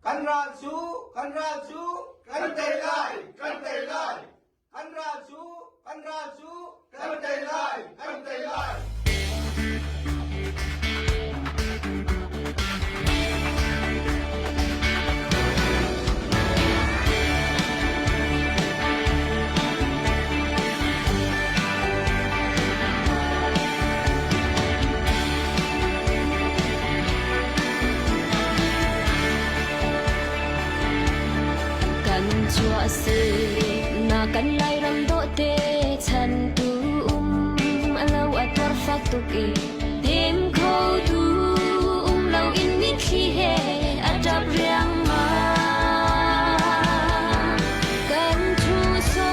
Kan ral cu kan ral cu kan tei lai kan tei lai kan ral cu kan ral cu kan tei lai kan tei lai. Kan chuah si na kan Lairam dawhte chan tu um alo a tuar fak tuk i hnem kho tu um lo in mitthli he a ṭap riangmang. Kan thu so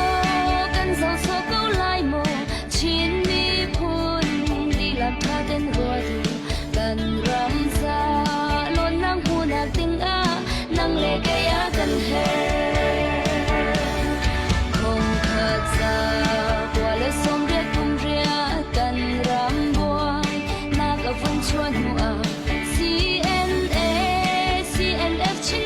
kan zo so ko lai maw Chin miphun lila tha ten ruat u kan ram ca lawnnak hmuhnak dingah nang le kei a kan herh. Khongkhat za kua le 80 kum riah kan ram buai nak a vun chuan hnu ah CNA CNF Chin.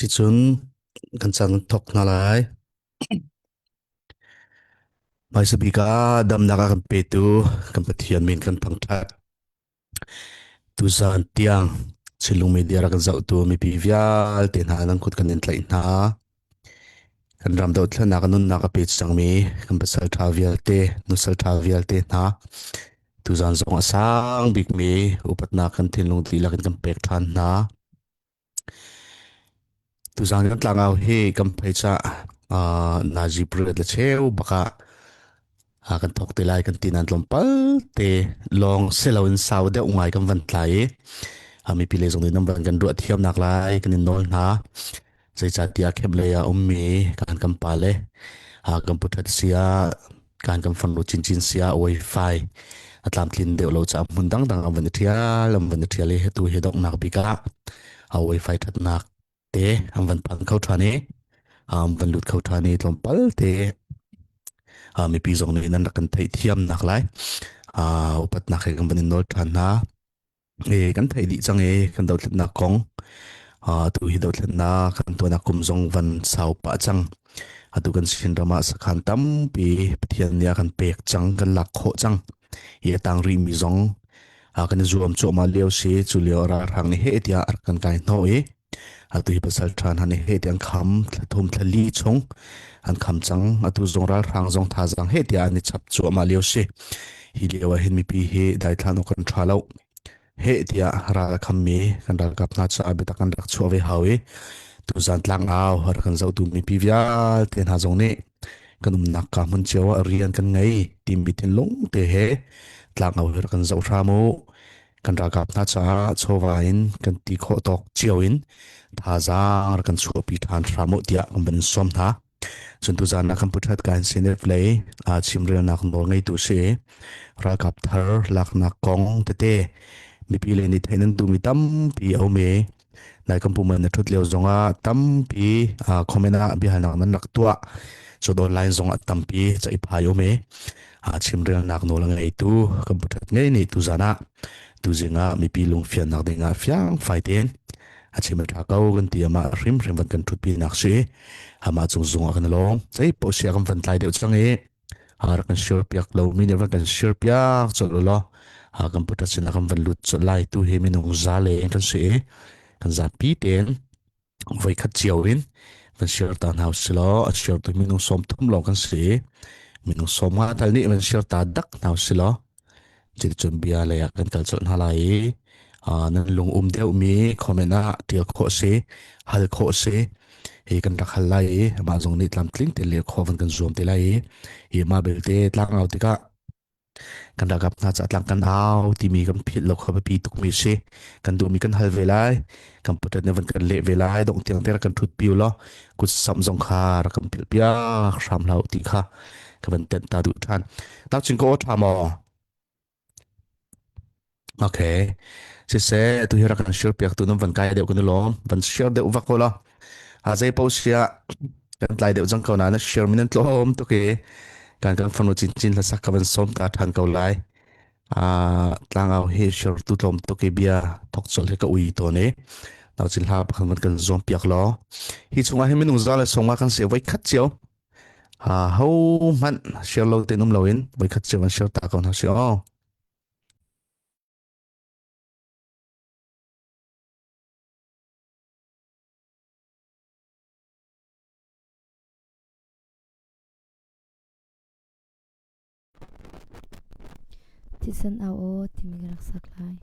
Sicun kan caan thok hna lai. Hmaisa bik ah damnak a kan petu kan Pathian min kan thangṭhat. Tuzaan tiang Chinlung media rak kan zohtu mipi vialte hna nan kut kan in tlaih hna. Kan ram dothlennak nunnak a pe cangmi kan pasal ṭha vialte, nusal ṭha vialte hna tuzaan zong a sang bikmi upatnak kan thinlung dihlak in kan pek ṭhan hna. Tuzaan kan tlangau hi kan phei ca nazi pariat le cheu bakah kan thawk te lai kan ti nain tlawmpal te lawng si loin sau deuh ngai kan van tlai i mipi lei zong nih nan van kan ruah thiamnak lai kan in nawl hna. Zeicahtiah camp lei ah ummi kan kan pale kan puthat sia kan kan fanu chinchin sia wifi a tlamtlin deuh lo caah hmun dangdang an van i ṭhial an van i ṭhial i tu hi donghnak bik ah a wifi ṭhatnak te an van phan kho ṭhan i an van lut kho ṭhan i tlawmpal te mipi zong nih nan rak kan theihthiamnak lai upatnak he kan van in nawl ṭhan hna. Kan theih dih cang i kan dothlatnak kong tu hi dothlatnak kan tuahnak kum zong van sau pah cang. Atu kan Chin ram ah sakhan tampi Pathian nih a kan pek cang, kan lak khawh cang. Hi a tang rihmi zong kan i zuam cuahmah lio si. Cu lio ralhrang nih heh tiah a rak kan kai hnawh i atu hi pasal ṭha hna nih heh tiah an kham thla thum thla li chung an kham cang. Atu zong ralhrang zong thazaang heh tiah an i chap cuahmah lio si. Hi lio ah hin mipi hi daithlan awk kan ṭha lo. Heh tiah ral a khammi kan ralkap hna caah biatak an rak chuah ve hau i tuzan tlangau rak kan zohtu mipi vialte hna zong nih kan umnak ka hmun cio ah rian kan ngei timi thinlung te he tlangau hi rak kan zoh hram u. Kan ralkap hna caah chawva in kan ti khawh tawk cio in thazaang rak kan chuahpi ṭhan hram u tiah kan van in sawm hna. Cun tuzaan ah kan puṭhat ka in CNF lei chimrelnak nawl ngeitu si ralkap thar laknak kong tete mipi lei nih theih nan duhmi tampi a um i nai kan puman na ṭhut lio zongah tampi comment ah biahalnak nan rak tuah. Cun online zongah tampi ceihphai um i chimrelnak nawl a ngeitu kan puṭhat ngei nih tuzaan ah tuzing ah mipi lungfiannak dingah fiangfai tein a chim a ṭha ko kan ti amah hrimhrim van kan ṭhutpi nak si amah cung zung ah kan lawng zei paoh sia kan van tlai deuh cang i rak kan share piak lo mi nih van kan share piak colh law kan putar sin ah kan van lut colh lai tu hi minung za le kan si i kan zapi tein voi khat cio in van share ta hna usih law a share tu minung 30 lawng kan si i minung 50 tal nih van share ta dak hna usih law Cuticun bia lei ah kan kal colh hna lai i nan lung um deuhmi comment ah ṭial khawh a si, hal khawh a si. Hi kan rak hal lai i amah zong nih tlamtling te leh khawh van kan zuam te lai i hi mah belte tlangau tikah kan ralkap hna caah tlang kan au timi kan philh lo kha biapi tukmi a si. Kan duhmi kan hal ve lai, kan putat nih van kan leh ve lai, dongh tiang te rak kan ṭhut pi u law kut samh zong kha rak kan pilh piak hram hlah u ti kha ka van tenh ta duh ṭhan. Tangchin ka aw ṭha maw? Okay. Siseh, tu hi rak kan share piak tu nan van kai deuh kan i lawm. Van share deuh vak ko la. Ha zei paoh sia kan tlai deuh cang ko na na share min an tlawm tuk i kan kan fanu chin chin hlasak ka van sawm ta ṭhan ko lai. Tlangau hi share tu tlawm tuk i bia thok chol hi ka ui tawn i nau chin hla pakhat van kan zuam piak law. Hi chungah hin minung za le sawm nga kan si voi khat cio. Ho hmanh share lo tein um loin voikhat cio an share ta ko hna si aw. Thisen au aw timi ka rak sak lai.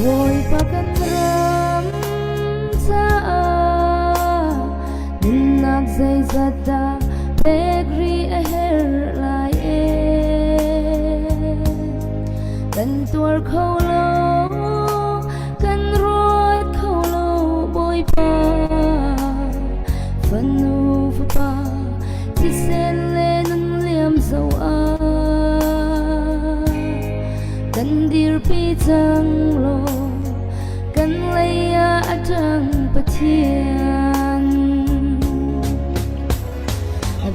Bawipa kan ram caah nunnak zeizat dah pek rih a herh lai ee. Kan tuar kho lo, kan ruat kho lo Bawipa. Fanu fapa thisen le nun. Dirpi cang law kan lei ah a ṭang Pathian.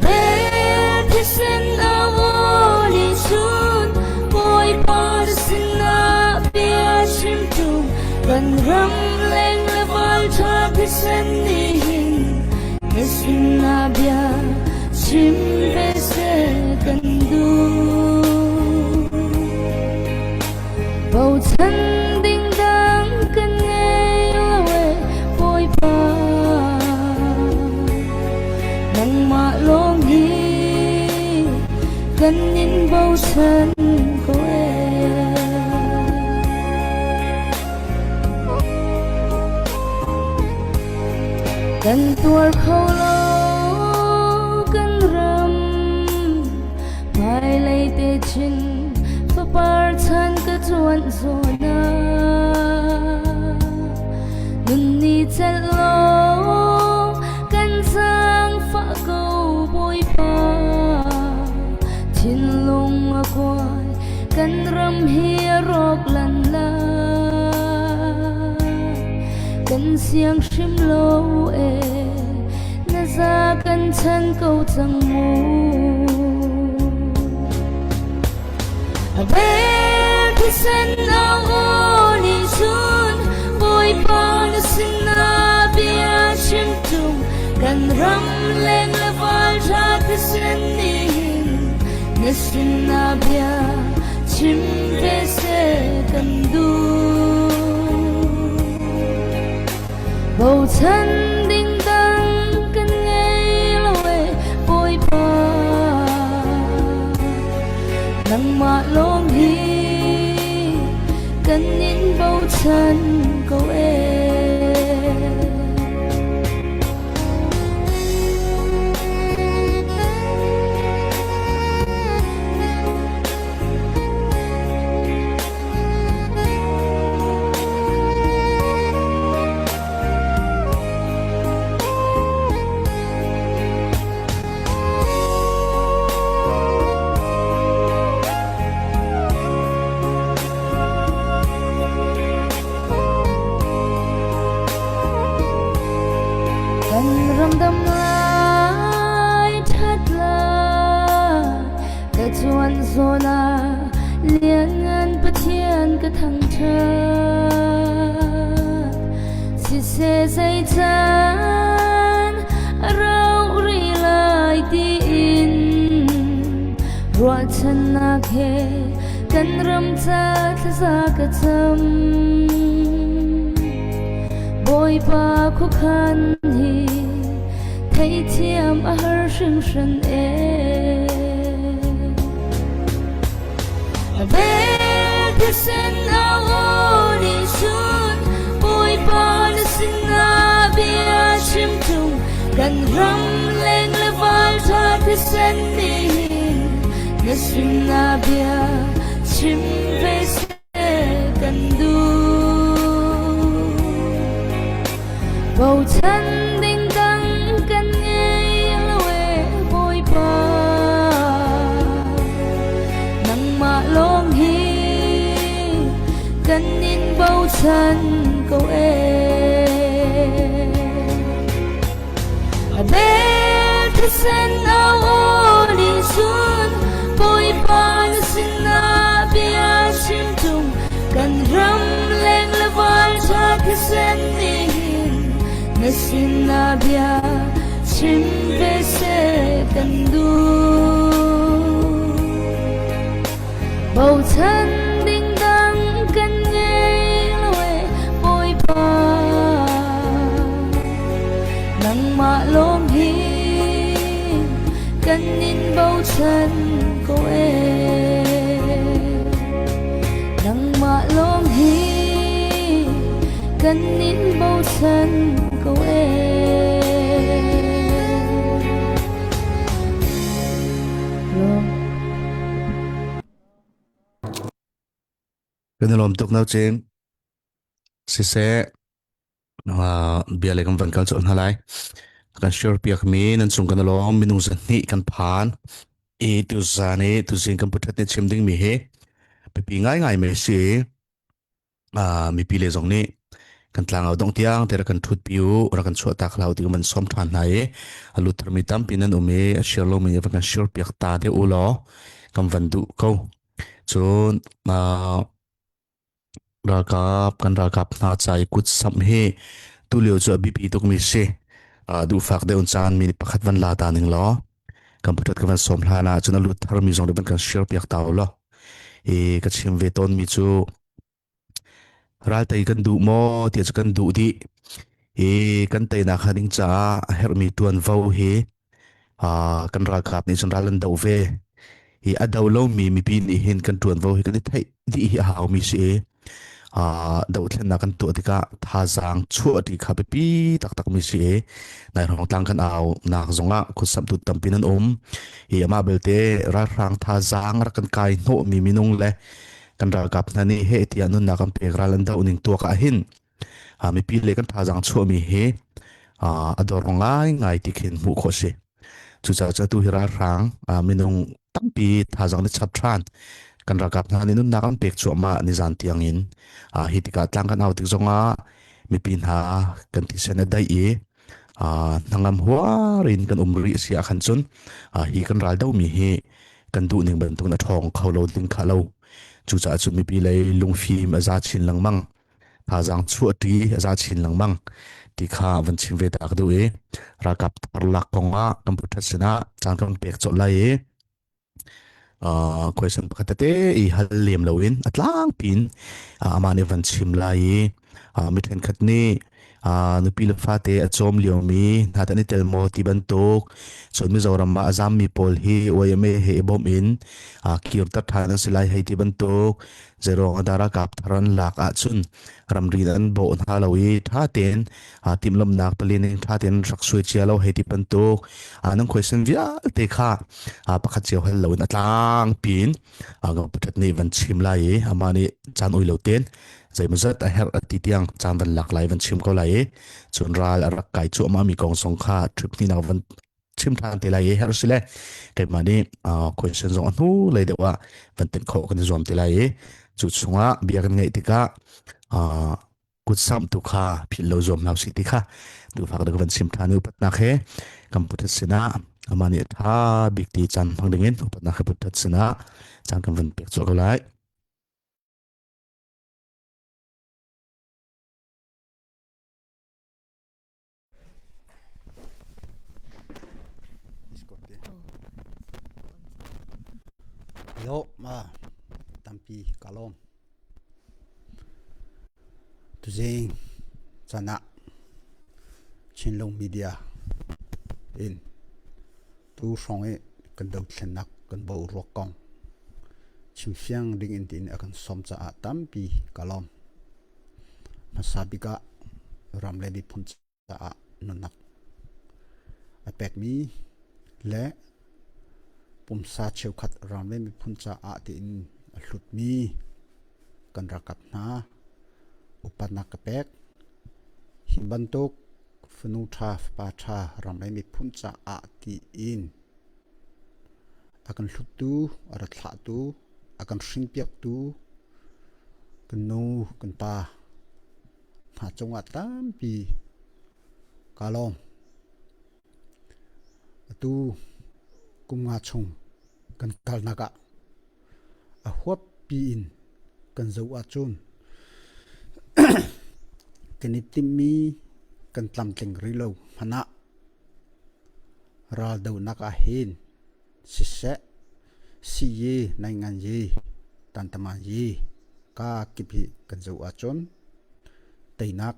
Vel thisen a aw nih cun Bawipa sinah bia chim ṭung kan ram leng le val ṭha thisen nih hin na sinah bia chim ve seh kan duh. Bochan ding dang kan ngei lo e Bawipa. Nangmah lawng hi kan in bochan ko e. Kan tuar kho lo kan ram hmailei te chin fapar chan ka cuan zawn ah nun ni celh lo kan zaangfah ko Bawipa thinlung a kuai kan ram hi a rawk lan lai kan siang hrim lo e na za kan chan ko cang mu Vel thisen aw nih cun Bawipa na sinah bia chim tung kan ram leng le val ṭha thisen nih hin na sinah bia chim ve seh kan duh. Bochan ding dang kan ngei lo e Bawipa nangmah lawng hi kan in bochan ko e. Kan ramdam lai that lai ka chuan zawn ah lianngan Pathian ka thangṭhat. Siseh zeican a rauh rih lai tiin ruahchannak he kan ram ca thlaza ka cam. Bawipa khuakhan hi Theithiam a har hringhran ee. Vel thisen a aw nih cun Bawipa na sinah bia chim tung kan ram leng le val ṭha thisen nih hin na sinah bia chim ve seh kan duh. Bochan ding dang kan ngei lo e Bawipa. Nangmah lawng hi kan in bochan ko e. Vel thisen a aw nih cun Bawipa na sinah bia chim tung kan ram leng le val ṭha thisen nih hin na sinah bia chim ve seh kan duh. Bochan ding dang kan ngei lo e Bawipa. Nangmah lawng hi kan in bochan ko e. Nangmah lawng hi kan in bochan ko e. Lawm. Kan i lawm tuk nau cing. Siseh, bia le kan van kal colh hna lai. Kan share piak mi nan cung kan i lawm minung zahnih kan phan. I tuzan i tuzing kan puthat ni chim ding mi hi biapi ngaingai mi si. Mipi le zong nih kan tlangau dong tiang te rak kan thut pi u rak kan chuah tak hlau ti man som than hna i a lut tharmi tampi nan um i a share lo mi van kan share piak ta de u law kan van duh ko. Cun ralkap kan ralkap hna ca i kut samh hi tulio cu a biapi tukmi si. Duhfak deuh caan mi pakhat van la ta ning law kan putat ka van som hlan ah cun a lut tharmi zong nih van kan share piak ta u law. I ka chim ve tawn mi cu Raltei kan duh maw ti cu kan duh dih. I kan teinak hnga ding caah a herhmi tuanvo hi kan ralkap nih cun ral an doh ve. Hi a do lomi mipi nih hin kan tuanvo hi kan i theih dih hi a haumi si i dohthlennak kan tuah tikah thazaang chuah ti kha biapi taktakmi si i nai hrawng tlang kan au nak zongah khuasamtu tampi nan um. Hi amah belte ralhrang thazaang rak kan kai hnawhmi minung le kan ralkap hna nih he tiah nunnak an pek ral an doh ning tuak ah hin mipi le kan thazaang chuahmi hi a dor ngai ngai ti khin hmuh khawh si. Cucaah cu atu hi ralhrang minung tampi thazaang ni chap ṭhan kan ralkap hna nih nunnak an pek cuahmah nizan tiang in hi tikah tlang kan au tik zongah mipi hna kan thisen a daih i hnangam huar in kan um rih si ah khan cun hi kan ral domi hi kan duh ning bantuk in a ṭhawng kho lo ding kha lo. Cucaah cun mipi lei lungfim a za chin lengmang, thazaang chuahṭi a za chin lengmang ti kha van chim ve ta ka duh i ralkap thar lak kong ah kan pu sinah caan kan pek colh lai i question pakhat tete i hal lem loin a tlangpi in amah nih van chim lai i mi ṭhenkhat nih nupi le fate a cawm liomi hna tan i tel maw ti bantuk cun Mizoram ah a zammi pawl hi YMA he i bawmh in kirter ṭhan an si lai hei ti bantuk zeiruang ah dah ralkap thar an lak ahcun ramri an bawh hna lo i ṭha tein timhlamhnak pali ning ṭha tein rak suai cia lo hei ti bantuk nan question vialte kha pakhat cio hal loin a tlangpi in Pathat nih van chim lai i amah nih caan ui lo tein zeimawzat a herh a ti tiang caan van lak lai van chim ko lai i cun ral a rak kai cuahmah mi kong zong kha trip hnih van chim ṭhan te lai i herh si le keimah nih question zong a hnu lei deuh ah van tenh khawh kan i zuam te lai i cu chungah bia kan ngeih tikah kutsamh tu kha philh lo zuam hna usih ti kha duhfak deuh van chim ṭhan i upatnak he kan puthat sinah amah nih a ṭha bik ti caan hmang dingin upatnak he puthat sinah caan kan van pek cuah ko lai. Yo ma tampi ka lawm. Tuzing chan ah Chinlung Media in tu hrawng i kan dothlennak kan boruak kong chimfiang ding in tiin a kan sawm caah tampi ka lawm. Hmasa bik ah ram le miphun caah nunnak a pekmi le pumsa cheukhat ram le miphun caah tiin a hlutmi kan ralkap hna upatnak ka pek. Hi bantuk fanu ṭha fapa ṭha ram le miphun caah tiin a kan hluttu, a ra thlahtu, a kan hrinpiaktu kan nu kan pa hna cungah tampi kaa lawm. Atu kum nga chung kan kalnak ah a huappi in kan zoh ahcun kan i timhmi kan tlamtling rih lo hmanh ah raldohnak ah hin siseh siyi nainganyi tantamanyi ka kip hi kan zoh ahcun teinak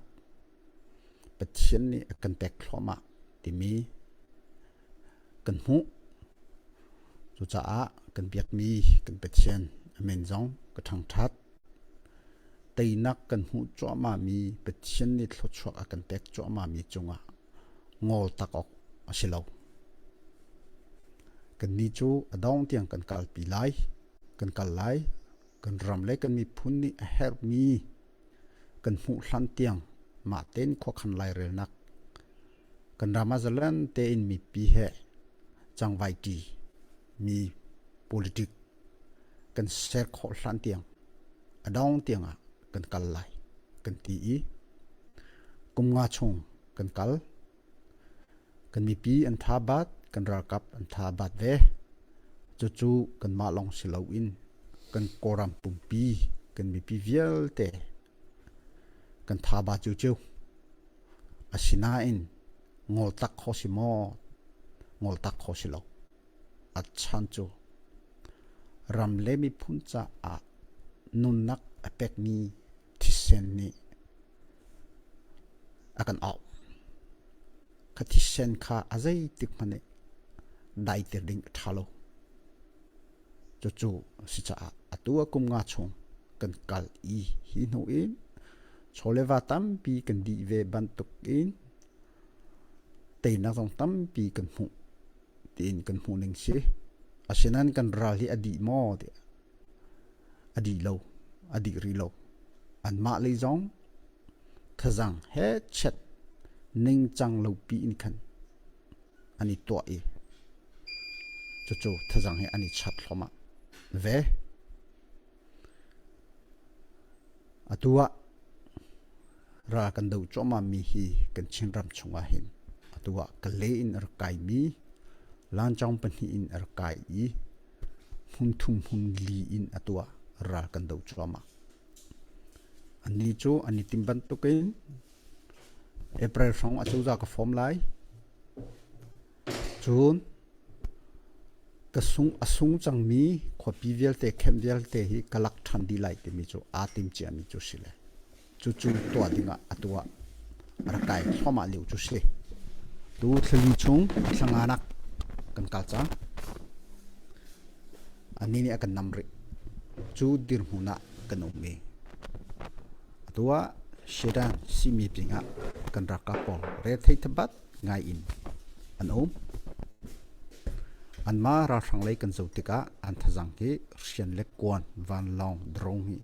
Pathian nih a kan pek thluahmah timi kan hmuh. Cucaah kan biakmi kan Pathian a min zong ka ṭhangṭhat. Teinak kan hmuh cuahmahmi Pathian nih thluachuak a kan pek cuahmahmi cungah ngol tak awk a si lo. Kannih cu a dong tiang kan kalpi lai, kan kal lai. Kan ram le kan miphun nih a herhmi kan hmuh hlan tiang mah tein khuakhan lairelnak kan ram ah zalen tein mipi he cangvai ṭi mi politic kan ser khawh hlan tiang a dong tiang ah. kan kal lai kan ti i kum nga chung kan kal. Kan mipi an tha bat, kan ralkap an tha bat ve. Cucu kanmah lawng si loin kan Kawlram pumpi kan mipi vialte kan tha ba ciocio. Asinain ngol tak kho si maw? Ngol tak kho si lo. A chan cu ram le miphun caah nunnak a pekmi thisen nih a kan auh. Kha thisen kha a zeitik hmanh nih daiter ding a ṭha lo. Cucu a si caah atu ah kum nga chung kan kal i hi hnu in chawleva tampi kan dih ve bantuk in teinak zong tampi kan hmuh tiin kan hmuh ning si. Asinain kan ral hi a dih maw tiah a dih lo, a dih rih lo. Anmah lei zong thazang he chet ningcang lo pi in khan an i tuah i cucu thazang he an i chap thluahmah ve. Atu ah ral kan doh cuahmah mi hi kan Chinram chungah hin atu ah Kalay in a rak kaimi Lancawng pahnih in a rak kai i hmun thum hmun li in atu ah ral kan doh cuahmah. Annih cu an i tim bantukin April hrawng acozah ka form lai. Cun ka sung a sung cangmi khuapi vialte camp vialte hi ka lak ṭhan dih lai timi cu aa tim ciami cu si le cucu tuah dingah atu ah a rak kai thluahmah lio cu si. Tu thlali chung thlanganak kan kal cang. Anih nih a kan nam rih. Cu dirhmun ah kan um i atu ah Shedan simi pingah kan ralkap pawl rethei thabat ngai in an um. Anmah ralhrang lei kan zoh tikah an thazang hi hrian le kuan, vanlawng, drone hi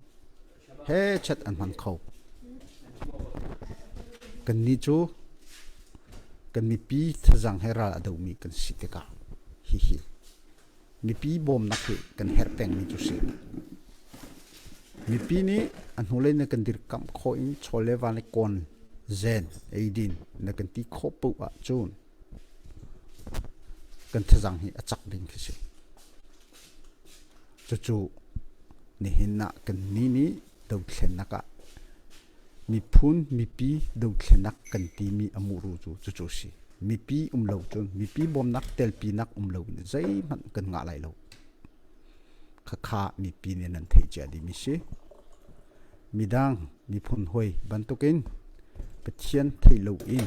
he chat an hman kho. Kannih cu kan mipi thazang he ral a domi kan si tikah hihi mipi bawmnak hi kan herh pengmi cu si. Mipi nih a hnulei na kan dirkamh khawh in chawl le van le kawn zen eidin na kan ti khawh paoh ahcun kan thazang hi a cak ding khi si. Cucu nihin ah kan ni nih dothlennak ah miphun mipi dothlennak kan timi a muru cu cucu si. Mipi um lo cun mipi bawmnak telpinak um lo in zeihmanh kan ngah lai lo. Khakha mipi nih nan theih cia dihmi si. Midang miphun hawi bantukin Pathian theih loin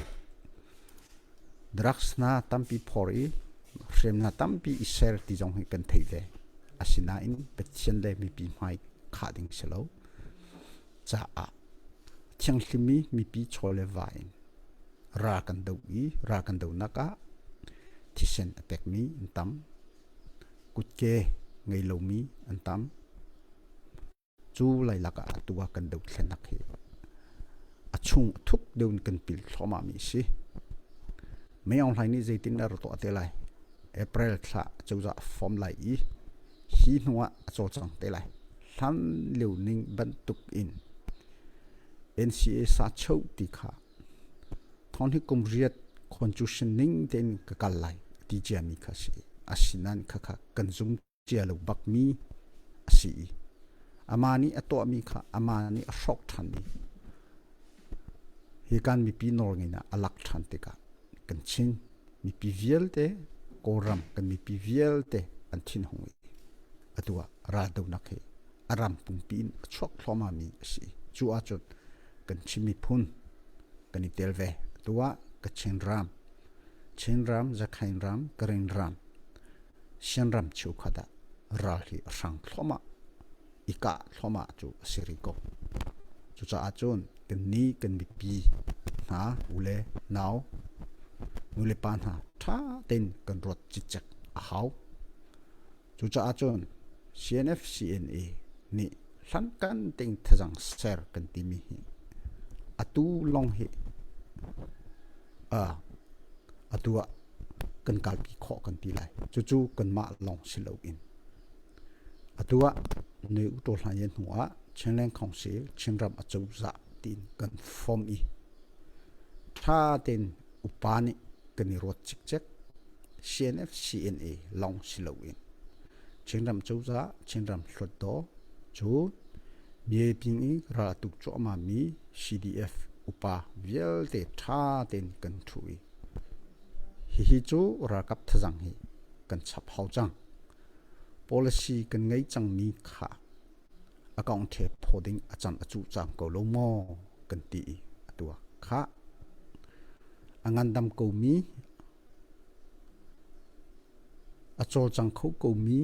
drugs hna tampi phor i hrem hna tampi i ser ti zong hi kan theih ve. Asinain Pathian le mipi hmai khah ding si lo caah thianghlimi mipi chaw le va in ral kan do i ral kan donak ah thisen a pekmi an tam. Kutke ngei lomi an tam. Cu lailak ah atu ah kan dothlennak hi a chung a thuk deuh in kan pil thluahmah mi a si. May Aung Hlaing nih zeitin a ra tuah te lai? April thla cozah a form lai i hi hnu ah a cawlcang te lai. Hlan lio ning bantuk in NCA sa cho ti kha thong hi kum riat constitution ning tein ka kal lai ti ciami kha si. Asinain khakha kan zum cia lo bakmi a si i amah nih a tuahmi kha amah nih a hrawk ṭhan i hi kan mipi nawlngin ah a lak ṭhan tikah kan Chin mipi vialte Kawlram kan mipi vialte an thinhung i atu ah raldohnak hi a ram pumpi in a chuak thluahmahmi a si. Cu ahcun kan Chin miphun kan i tel ve. Atu ah Kachin ram, Chin ram, Zakhain ram, Karen ram, Sianram cheukhat ah ral hi a hrang thluahmah i kah thluahmah cu a si rih ko. Cucaah cun kannih kan mipi hna u le nau nu le pa hna ṭha tein kan ruat cicek a hau. Cucaah cun CNF CNA nih hlangkan tein thazang ser kan timi hi atu lawng hi atu ah kan kalpi khawh kan ti lai. Cucu kanmah lawng si loin atu ah Nui U Taw Hlan Ye hnu ah Chinland Council Chinram acozah tiin kan form i ṭha tein upa nih kan i ruat cikcek. CNF CNA lawng si loin Chinram cozah Chinram Hluttaw cu Myepin i ral a tuk cuahmahmi CDF upa vialte ṭha tein kan ṭhu i hihi cu ralkap thazang hi kan chap hau cang. Policy kan ngei cangmi kha a kong ṭhe phaw ding a can a cuh cang ko lo maw kan ti i atu ah khah a ngandam komi a cawlcang kho komi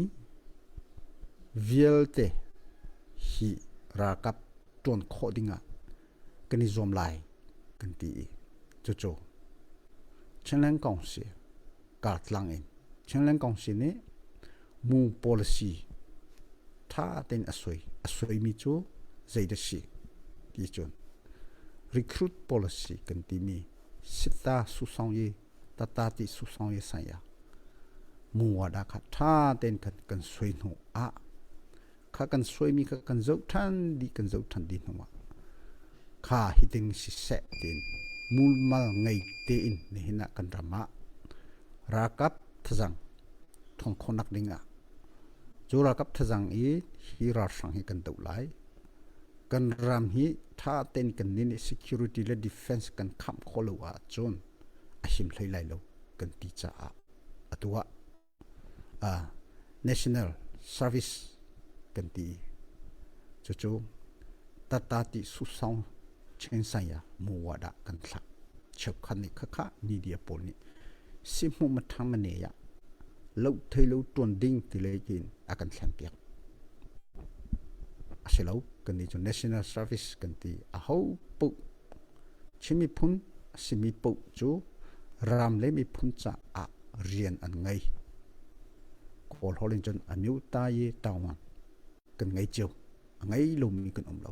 vialte hi ralkap ṭuan khawh dingah kan i zuam lai kan ti i cucu Chinland Council kartlang in Chinland Council nih mu policy ṭha tein a suai a suaimi cu zeidah si ti cun recruit policy kan timi sitta susong i tata ti susong i saya mu wada kha ṭha tein kan kan suai hnu ah kha kan suaimi kha kan zoh ṭhan dih kan zoh ṭhan dih hnu ah kha hitin siseh tiin mulmal ngei tein nihin ah kan ram ah ralkap thazang thong khawhnak ding ah cu ralkap thazang i hi ralhrang hi kan doh lai kan ram hi tha tein kan nin security le defense kan khamh khawh lo ahcun a him hlei lai lo kan ti caah atu ah National Service kan ti. Cucu tatati susong chensaya muwada kan thlah. Cheukhat nih khakha media pawl nih sihmu mathang mane ya lo thei lo tuan ding ti lei kin a kan thlen piak. A si lo kan ni cu National Service kan ti a ho pu Chin miphun a simi paoh cu ram le miphun caah rian an ngei. Kawl holh in cun amyota ye tawang kan ngei cio. A ngei lomi kan um lo.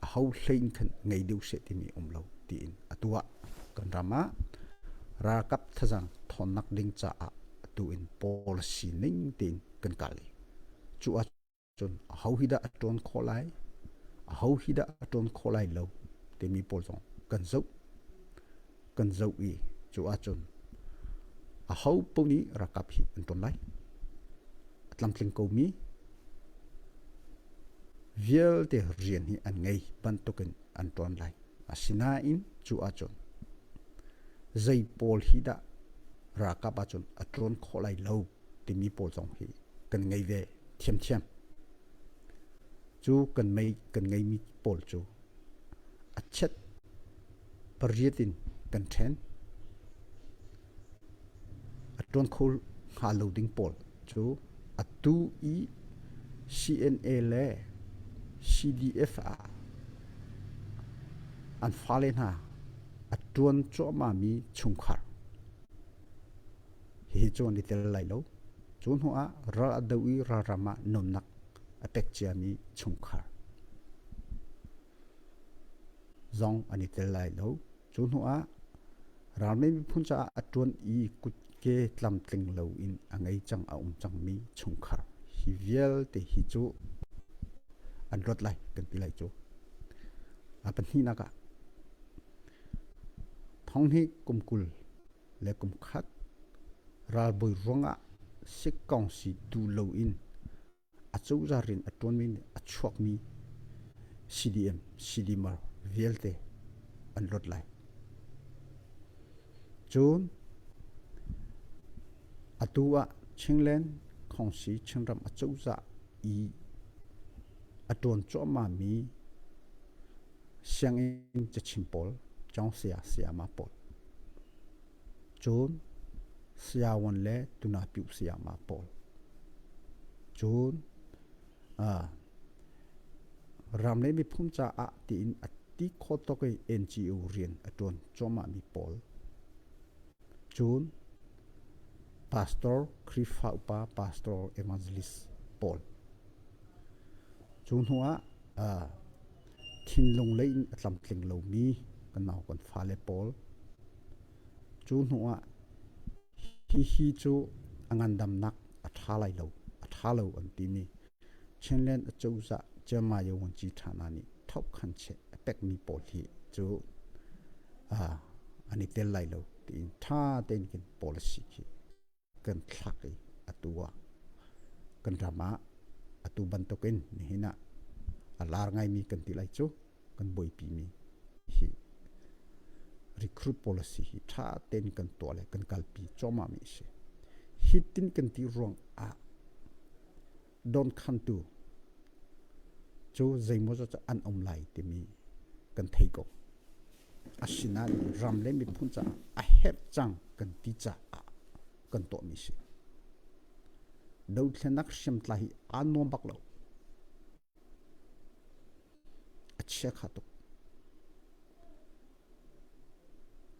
A ho hlei in khan ngei deuh seh timi um lo tiin atu ah kan ram ah ralkap thazang thawnnak ding caah atu in policy ning tein kan kal i cu ah Cun aho hi dah a ṭawn khawh lai, aho hi dah a ṭawn khawh lai lo timi pawl zong kan zoh. Kan zoh i cu ahcun aho paoh nih ralkap hi an ṭawn lai. A tlamtling komi vialte rian hi an ngei bantukin an ṭuan lai. Asinain cu ahcun zei pawl hi dah ralkap ahcun a ṭuan khawh lai lo timi pawl zong hi kan ngei ve thiamthiam. Cu kan mei kan ngeimi pawl cu a chiat pariat in kan ṭhen. A ṭuan kho hnga lo ding pawl cu atu i CNA le CDF ah an fale hna a ṭuan cuahmahmi chungkhar Hihi cu an i tel lai lo. Cu hnu ah ral a do i ralram ah nunnak a pek ciami chungkhar zong an i tel lai lo. Cu hnu ah ralmi miphun caah a ṭuan i kutke tlamtling loin a ngei cang a um cangmi chungkhar hi vialte hi cu an luat lai kan ti lai cu. A pahnihnak ah thong hi kum 20 le kum khat ralbawi ruangah sikkawngsi duh loin acozah rian a ṭuanmi nih a chuakmi CDM, CDMR vialte an luat lai. Cun atu ah Chinland Khawngsi Chinram acozah i a ṭuan cuahmahmi sianginn cachim pawl, cawngsia sayama pawl, cun sayawan le tunapyu sayama pawl, cun ram le miphun caah tiin a ti kho tuk i NGO rian a ṭuan cuahmahmi pawl, cun pastor, Khrihfa upa, pastor, evangelist pawl. Cu hnu ah thinlung lei in a tlamtling lomi kan nau kan fale pawl cu hnu ah hihi cu a ngandamnak a ṭha lai lo a ṭha lo an timi. Chinland acozah Ciammayo Vuanci ṭha nih thohkhan cheh a pekmi pawl hi cu an i tel lai lo tiin ṭha tein kan policy khi kan thlak i atu ah kan ram ah atu bantukin nihin ah a lar ngaimi kan ti lai cu kan buaipimi hi recruit policy hi ṭha tein kan tuah le kan kalpi cuahmahmi a si. Hitin kan ti ruang ah dawnkhantu cu zeimawzat cu an um lai timi kan thei ko. Asinain ram le miphun caah a herh cang kan ti caah kan tuahmi si. Dothlennak hriamtlai hi aa nuam bak lo. A chia kha tuk.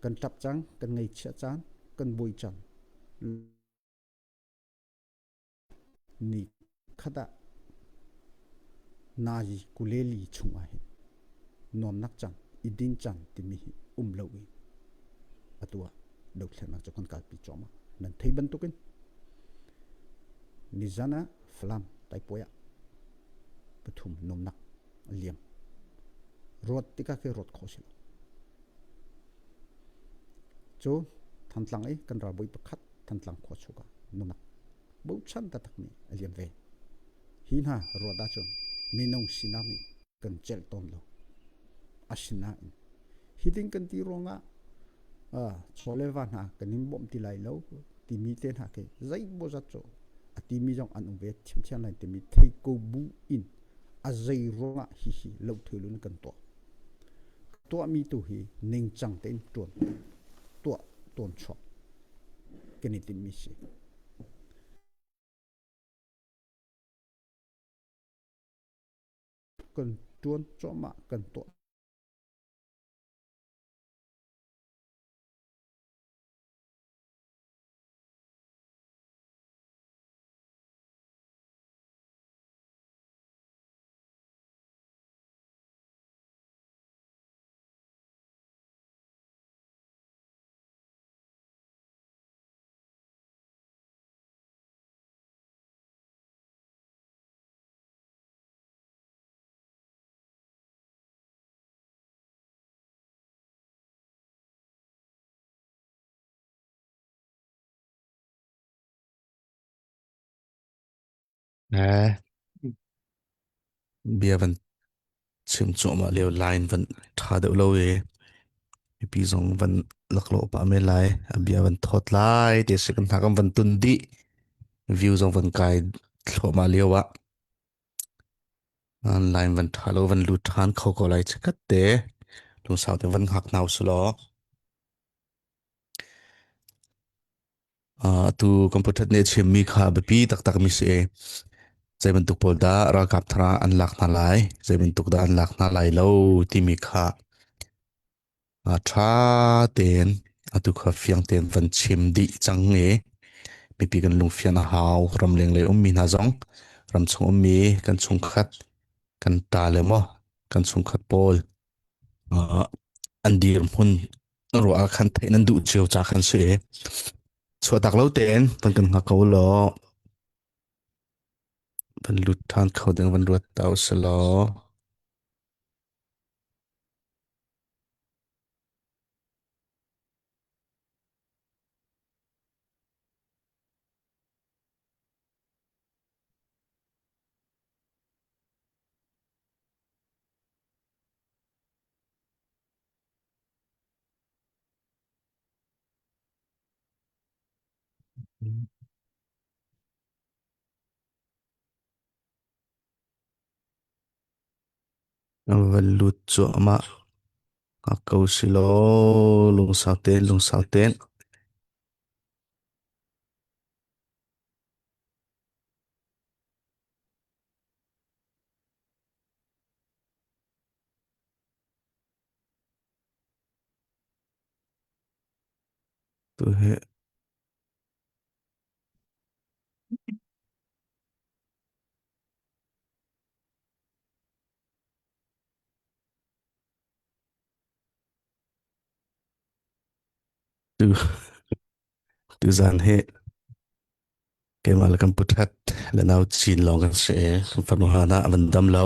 Kan ṭap cang, kan ngaihchia cang, kan buai cang. Ni khat ah nazi kuleli chungah hin nuamnak cang, i din cang timi hi um lo in atu ah dothlennak cu kan kalpi cuahmah. Nan thei bantukin nizan ah Falam taipuai ah pathum nuamnak a liam. Ruat tikah khi ruat khawh si lo. Cu Thantlang i kan ralbawi pakhat Thantlang khua chungah nuamnak bochan taktakmi a liam ve. Hi hna ruat ahcun minung sinak nih kan celh tawn lo. Asinain hitin kan ti ruangah chaw le va hna kan in bawmh ti lai lo timi te hna khi zeimawzat cu a timi zong an um ve thiamthiam lai timi thei ko bu in a zei ruangah hihi lothil in kan tuah. Tuahmi tu hi ningcang tein tuan tuah tuan chuak kan i timhmi si. Kan tuan cuahmah kan tuah. Eh, bia van chim cuahmah lio line van ṭha deuh lo i mipi zong van laklawh pah men lai. A bia van thawt lai ti si kan hna kan van tun dih. View zong van kai thluahmah lio ah line van ṭha lo van lut ṭhan kho ko lai chikkhat te. Lungsau te van hngak hna usih law. Atu computer nih a chimmi kha a biapi taktakmi si i zei bantuk pawl dah ralkap thar ah an lak hna lai, zei bantuk dah an lak hna lai lo timi kha ṭha tein atu kha fiang tein van chim dih cang i mipi kan lungfian a hau. Ramleng lei ummi hna zong ramchung ummi kan chungkhat kan ṭa le maw kan chungkhat pawl an dirhmun ruah ah khan theih nan duh cio ca khan si i chuahtak lo tein van kan hngak ko law van lut ṭhan kho ding van ruat ta usih law. Van lut cuahmah hngak ko usih law lungsau tein lungsau tein. Tu hi tu tuzan hi. Keimah le kan puthat le nau chin lawng kan si. Kan fanu hana a van dam lo.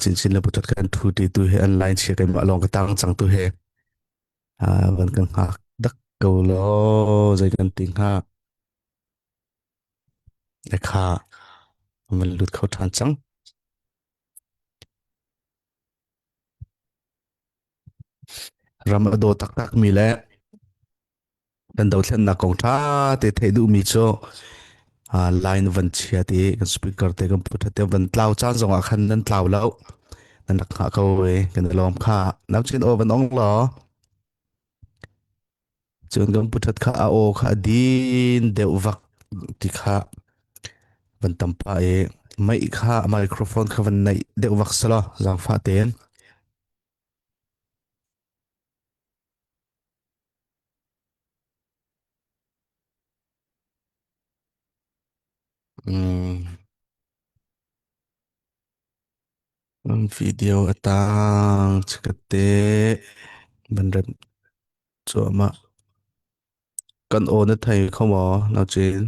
Chinchin le puthat kan thu ti tu he an line chia keimah lawng ka tang cang tu he. Van kan hngak dak ko lo zei kan ti hnga. Le kha van lut kho ṭhan cang. Ram a daw taktak mi le kan dothlennak kong ṭha te theih duhmi cu line van chia ti kan speaker te kan put te van tlau caan zongah khan nan tlau lo nan rak hngah ko e kan i lawm kha nam chin aw van ong law cun kan puthat kha a aw kha a din deuh vak ti kha van tampa e mei kha microphone kha van naih deuh vak selo zaangfah tein. Video a tang chikkhatte van rem cuahmah. Kan aw na thei kho maw Naucin?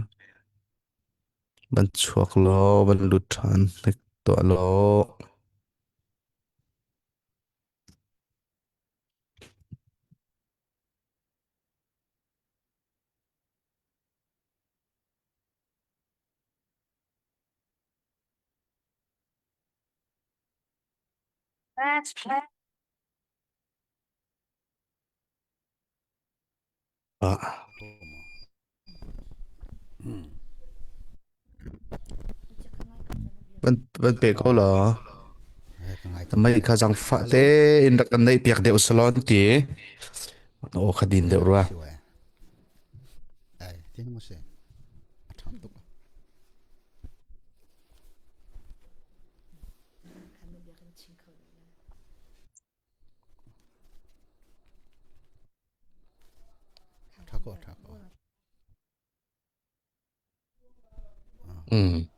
Van chuak law van lut ṭhan hnik tuah law. Ah. Van pe ko law. Mei kha zangfah te in rak kan neih piak deuh salon ti. O kha din deuh rua.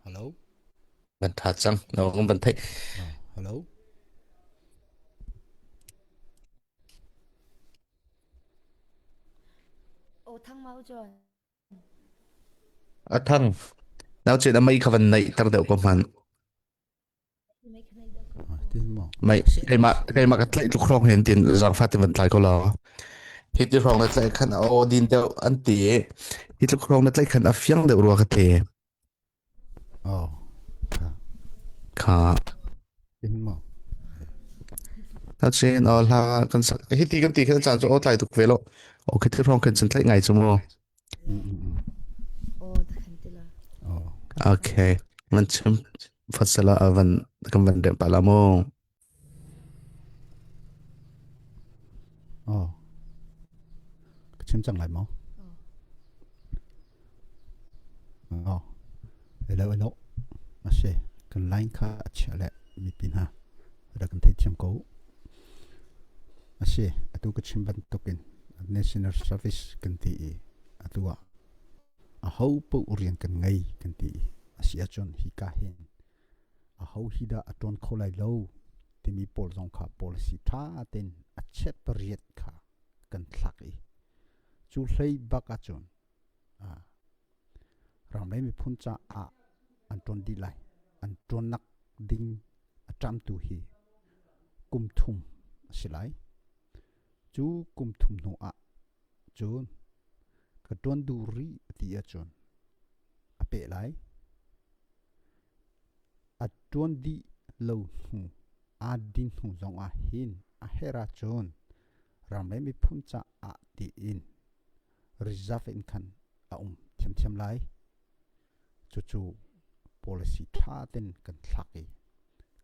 Hello. Van tha cang. No kan van theih. Hello. O thang mau John. A thang. Nau chin a mei kha van neih tar deuh ko hman. Mei keimah keimah ka tlaih tluk hrawng hin tin zangfa ti van tlai ko law. Hi ti hrawng na tlaih khan a aw din deuh an ti. Hi tluk hrawng na tlaih khan a fiang deuh rua ka ti. Oh. Kha. Ta chin aw hla kan sak hi ti kan ti khan caan cu aw tlai tuk ve lo. O khi ti hrawng khan cun tlaih ngai cu mu. Okay. Man chim fasala avan kan van rem pa la mu. Oh. Ka chim cang lai maw? Oh. Hello, hello. Ase, kan line kha a chia le mipi hna rak kan theithiam ko. Ase, atu ka chim bantukin National Service kan ti i atu ah aho paoh rian kan ngei kan ti i a si ahcun hika hin aho hi dah a ṭuan kho lai lo timi pawl zong kha policy ṭha tein a chet pariat kha kan thlak i cu hlei bak ahcun ramlei miphun caah an ṭuan dih lai. An ṭuannak ding a ṭamtu hi kum thum a si lai. Cu kum thum hnu ah cun ka ṭuan duh rih a ti ahcun a peh lai. A ṭuan dih lo hnu, aa din hnu zongah hin a herh ahcun ramlei miphun caah tiin reserve in khan a um thiamthiam lai. Cucu policy ṭha ten kan thlak i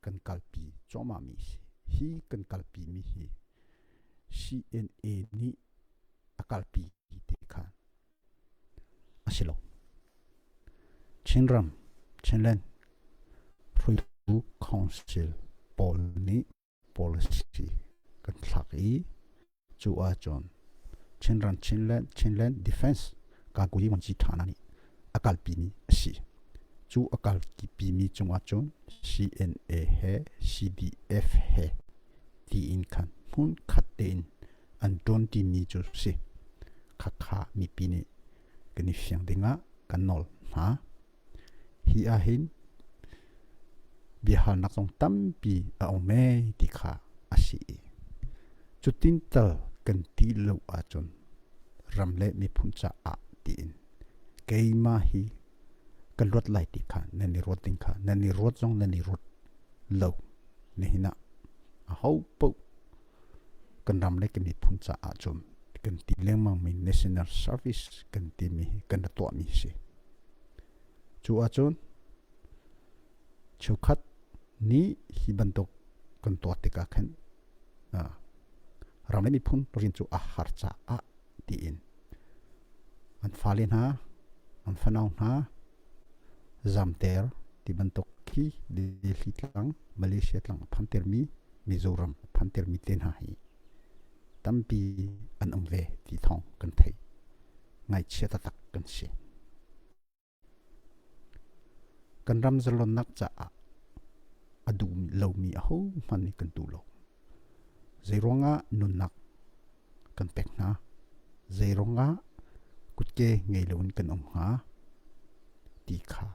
kan kalpi cuahmahmi si. Hi kan kalpi mi hi CNA nih a kalpi ti kha a si lo. Chinram, Chinland hruaitu council pawl nih policy kan thlak i cu ahcun Chinram Chinland Chinland Defense Kakuyi Wanci Thana nih a kalpi mi a si. Cu a kalpi mi cungah cun CNA he CDF he tiin khan hmun khat tein an ṭuanṭi mi cu si. Khakha mipi nih kan i fiang dingah kan nawl hna. Hi ahhin biahalnak zong tampi a um ee ti kha a si i cutin tal kan ti lo ahcun ram le miphun caah tiin keimah hi ka luat lai ti kha nan i ruat ding kha nan i ruat zong nan i ruat lo. Nihin ah aho paoh kan ram le kan miphun caah cun kan ti lengmangmi national service kan timi hi kan ra tuahmi si. Cu ahcun cheukhat nih hi bantuk kan tuah tikah khan ram le miphun rian cu a har caah tiin an fale hna an fanau hna zamter ti bantuk khi Delhi tlang Malaysia tlang a phantermi Mizoram a phantermi te hna hi tampi an um ve ti thawng kan theih. Ngaihchia taktak kan si. Kan ram zalonnak caah a duh lomi ahohmanh nih kan duh lo. Zeiruangah nunnak kan pek hna? Zeiruangah kutke ngei loin kan um hnga? Ti kha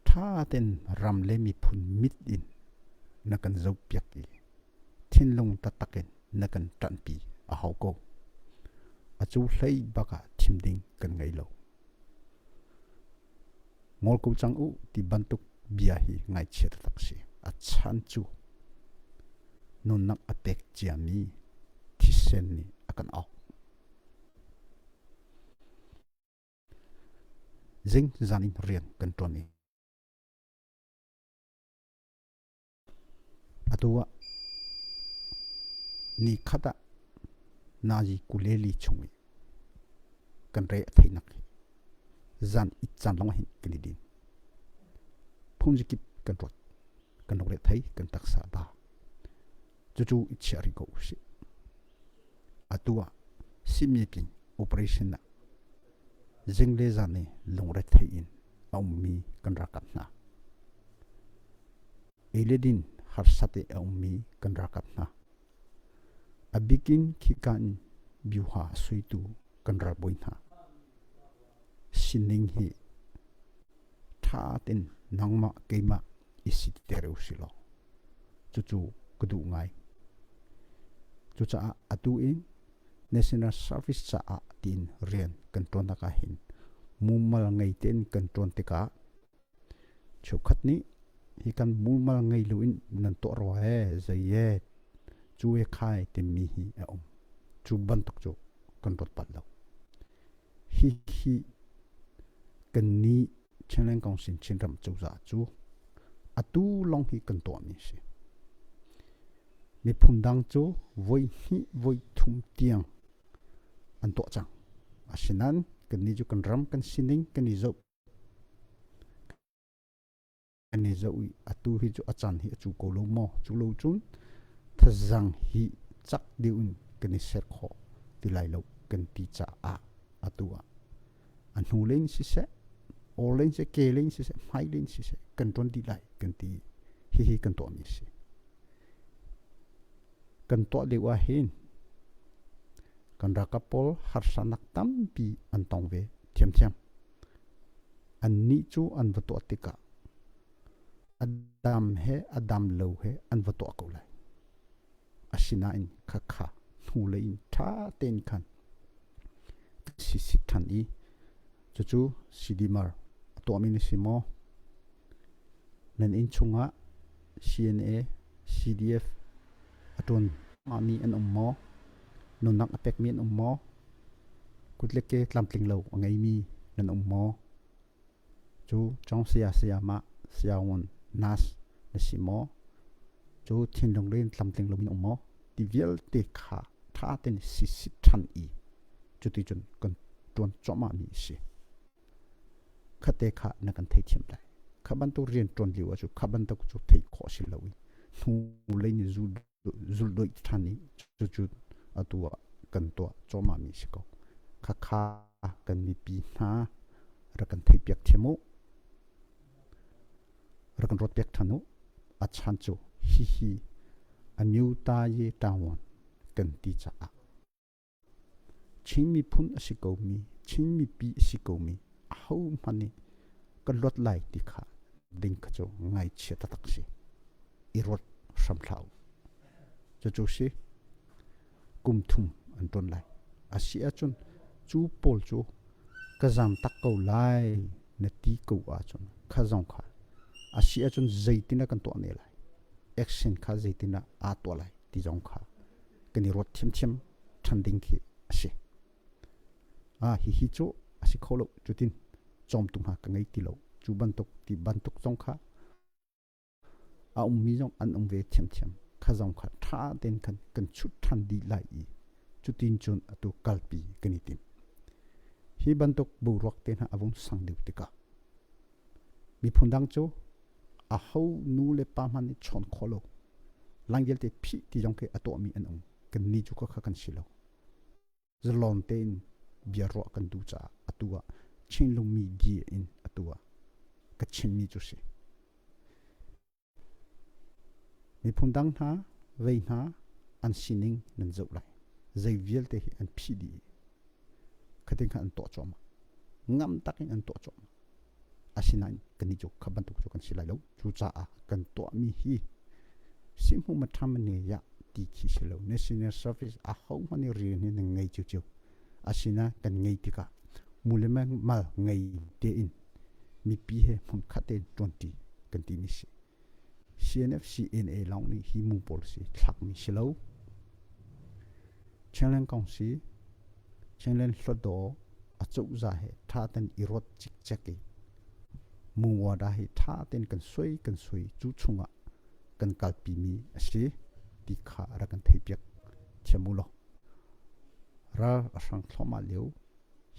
ṭha tein ram le miphun mit in na kan zohpiak i thinlung taktak in na kan ṭanhpi a hau ko. Acu hlei bak ah thim ding kan ngei lo. Ngol ko cang u ti bantuk bia hi ngaihchia taktak si. A chan cu nunnak a pek ciami thisen nih a kan awk. Zing zan in rian kan ṭuan i Atu ah nikhat ah nazi 22 chung i kan re a theihnak hi zan it caan lawng hin kan i din. Phungzikip kan ruat, kan lungre thei, kan taksa ba. Cucu i chiah rih ko usih. Atu ah simi operation ah zing le zan i lungre thei in a ummi kan ralkap hna. Ei le din harsat i a ummi kan ralkap hna. A bikin khika in biuha suitu kan ralbawi hna. Sining hi ṭha tein nangmah keimah i sitter u si law cucu ka duh ngai. Cucaah atu in National Service caah tiin rian kan ṭuannak ah hin mumal ngei tein kan ṭuan tikah cheukhat nih hi kan mumal ngei loin nan tuah rua ee zei ee cu e khai timi hi a um. Cu bantuk cu kan ruat bal lo. Hihi kannih Chinland Council Chinram cozah cu atu lawng hi kan tuahmi a si. Miphun dang cu voi hnih voi thum tiang an tuah cang. Asinain kannih cu kan ram kan sining kan i zoh Kan i zoh i atu hi cu a caan hi a cu ko lo maw? Cu lo cun thazang hi cak deuh in kan i ser khawh ti lai lo kan ti caah atu ah a hnu lei in siseh, aw lei in siseh, ke lei in siseh, hmai lei in siseh kan ṭuan dih lai kan ti. Hihi kan tuahmi a si. Kan tuah lio ah hin kan ralkap pawl harsanak tampi an tong ve thiamthiam. Annih cu an va tuah tikah a dam he a dam lo he an va tuah ko lai. Asinain khakha hnulei in ṭha tein khan sisik ṭhan i cucu Sidimar a tuahmi na si maw? Nan inn chungah CNA, CDF a ṭuan mi an um maw? Nunnak a pekmi an um maw? Kut le ke tlamtling lo a ngeimi nan um maw? Cu cawng saya sayamah sayaun nas na si maw? Cu thinlung len tlamtling lo in um maw? Ti vialte kha ṭha tein sisit ṭhan i cuticun kan ṭuan cuahmahmi a si. Khate kha na kan theithiam lai. Kha bantuk rian ṭuan lio ah cu kha bantuk cu theih khawh si lo i hnulei nih zulhdoih ṭhan i cucu atu ah kan tuah cuahmahmi a si ko. Khakha kan mipi hna rak kan theihpiak thiam u. Rak kan ruatpiak ṭhan u. A chan cu hihi a myu ta ye ṭawan kan ti caah. Chin miphun a si komi, Chin mipi a si komi ahohmanh nih ka luat lai ti kha ding kha cu ngaihchia taktak si. I ruat hram hlah u. Cucu si kum thum an ṭuan lai. A si ahcun cu pawl cu ka zaam tak ko lai na ti ko ahcun kha zong kha a si ahcun zeitin ah kan tuah ne lai. Action kha zeitin ah aa tuah lai ti zong kha kan i ruat thiamthiam ṭhan ding khi a si. Ah hihi cu a si kho lo cutin cawmtu hna ka ngei ti lo. Cu bantuk ti bantuk zong kha a ummi zong an um ve thiamthiam. Kha zong kha ṭha tein khan kan chut ṭhan dih lai i cutin cun atu kalpi kan i tim. Hi bantuk boruak te hna a vung sang deuh tikah miphun dang cu aho nu le pa hmanh nih chawn khawh lo lang vialte phih ti zong khi a tuahmi an um. Kannih cu khakha kan si lo. Zalon tein bia ruah kan duh caah atu ah Chinlung media in atu ah ka chimmi cu si. Miphun dang hna, vei hna an sining nan zoh lai. Zei vialte hi an phih dih. Khatin khan an tuah cuahmah. Ngam takin an tuah cuahmah. Asinain kannih cu kha bantuk cu kan si lai lo. Cucaah kan tuahmi hi sihhmuh maṭhamane yah ti khi si lo. National Service ahohmanh nih rian hi nan ngei ciocio. Asinain kan ngei tikah mu le mal ngei tein mipi he hmunkhat tein ṭuanṭi kan timi si. CNF CNA lawng nih hi mu pawl si thlakmi si lo. Chinland kong si Chinland Hluttaw acozah he ṭha ten i ruat cikcek i Muwada hi ṭha tein kan sui kan sui cu chungah kan kalpimi a si ti kha rak kan theihpiak thiam u law. Ral a hrang thluahmah lio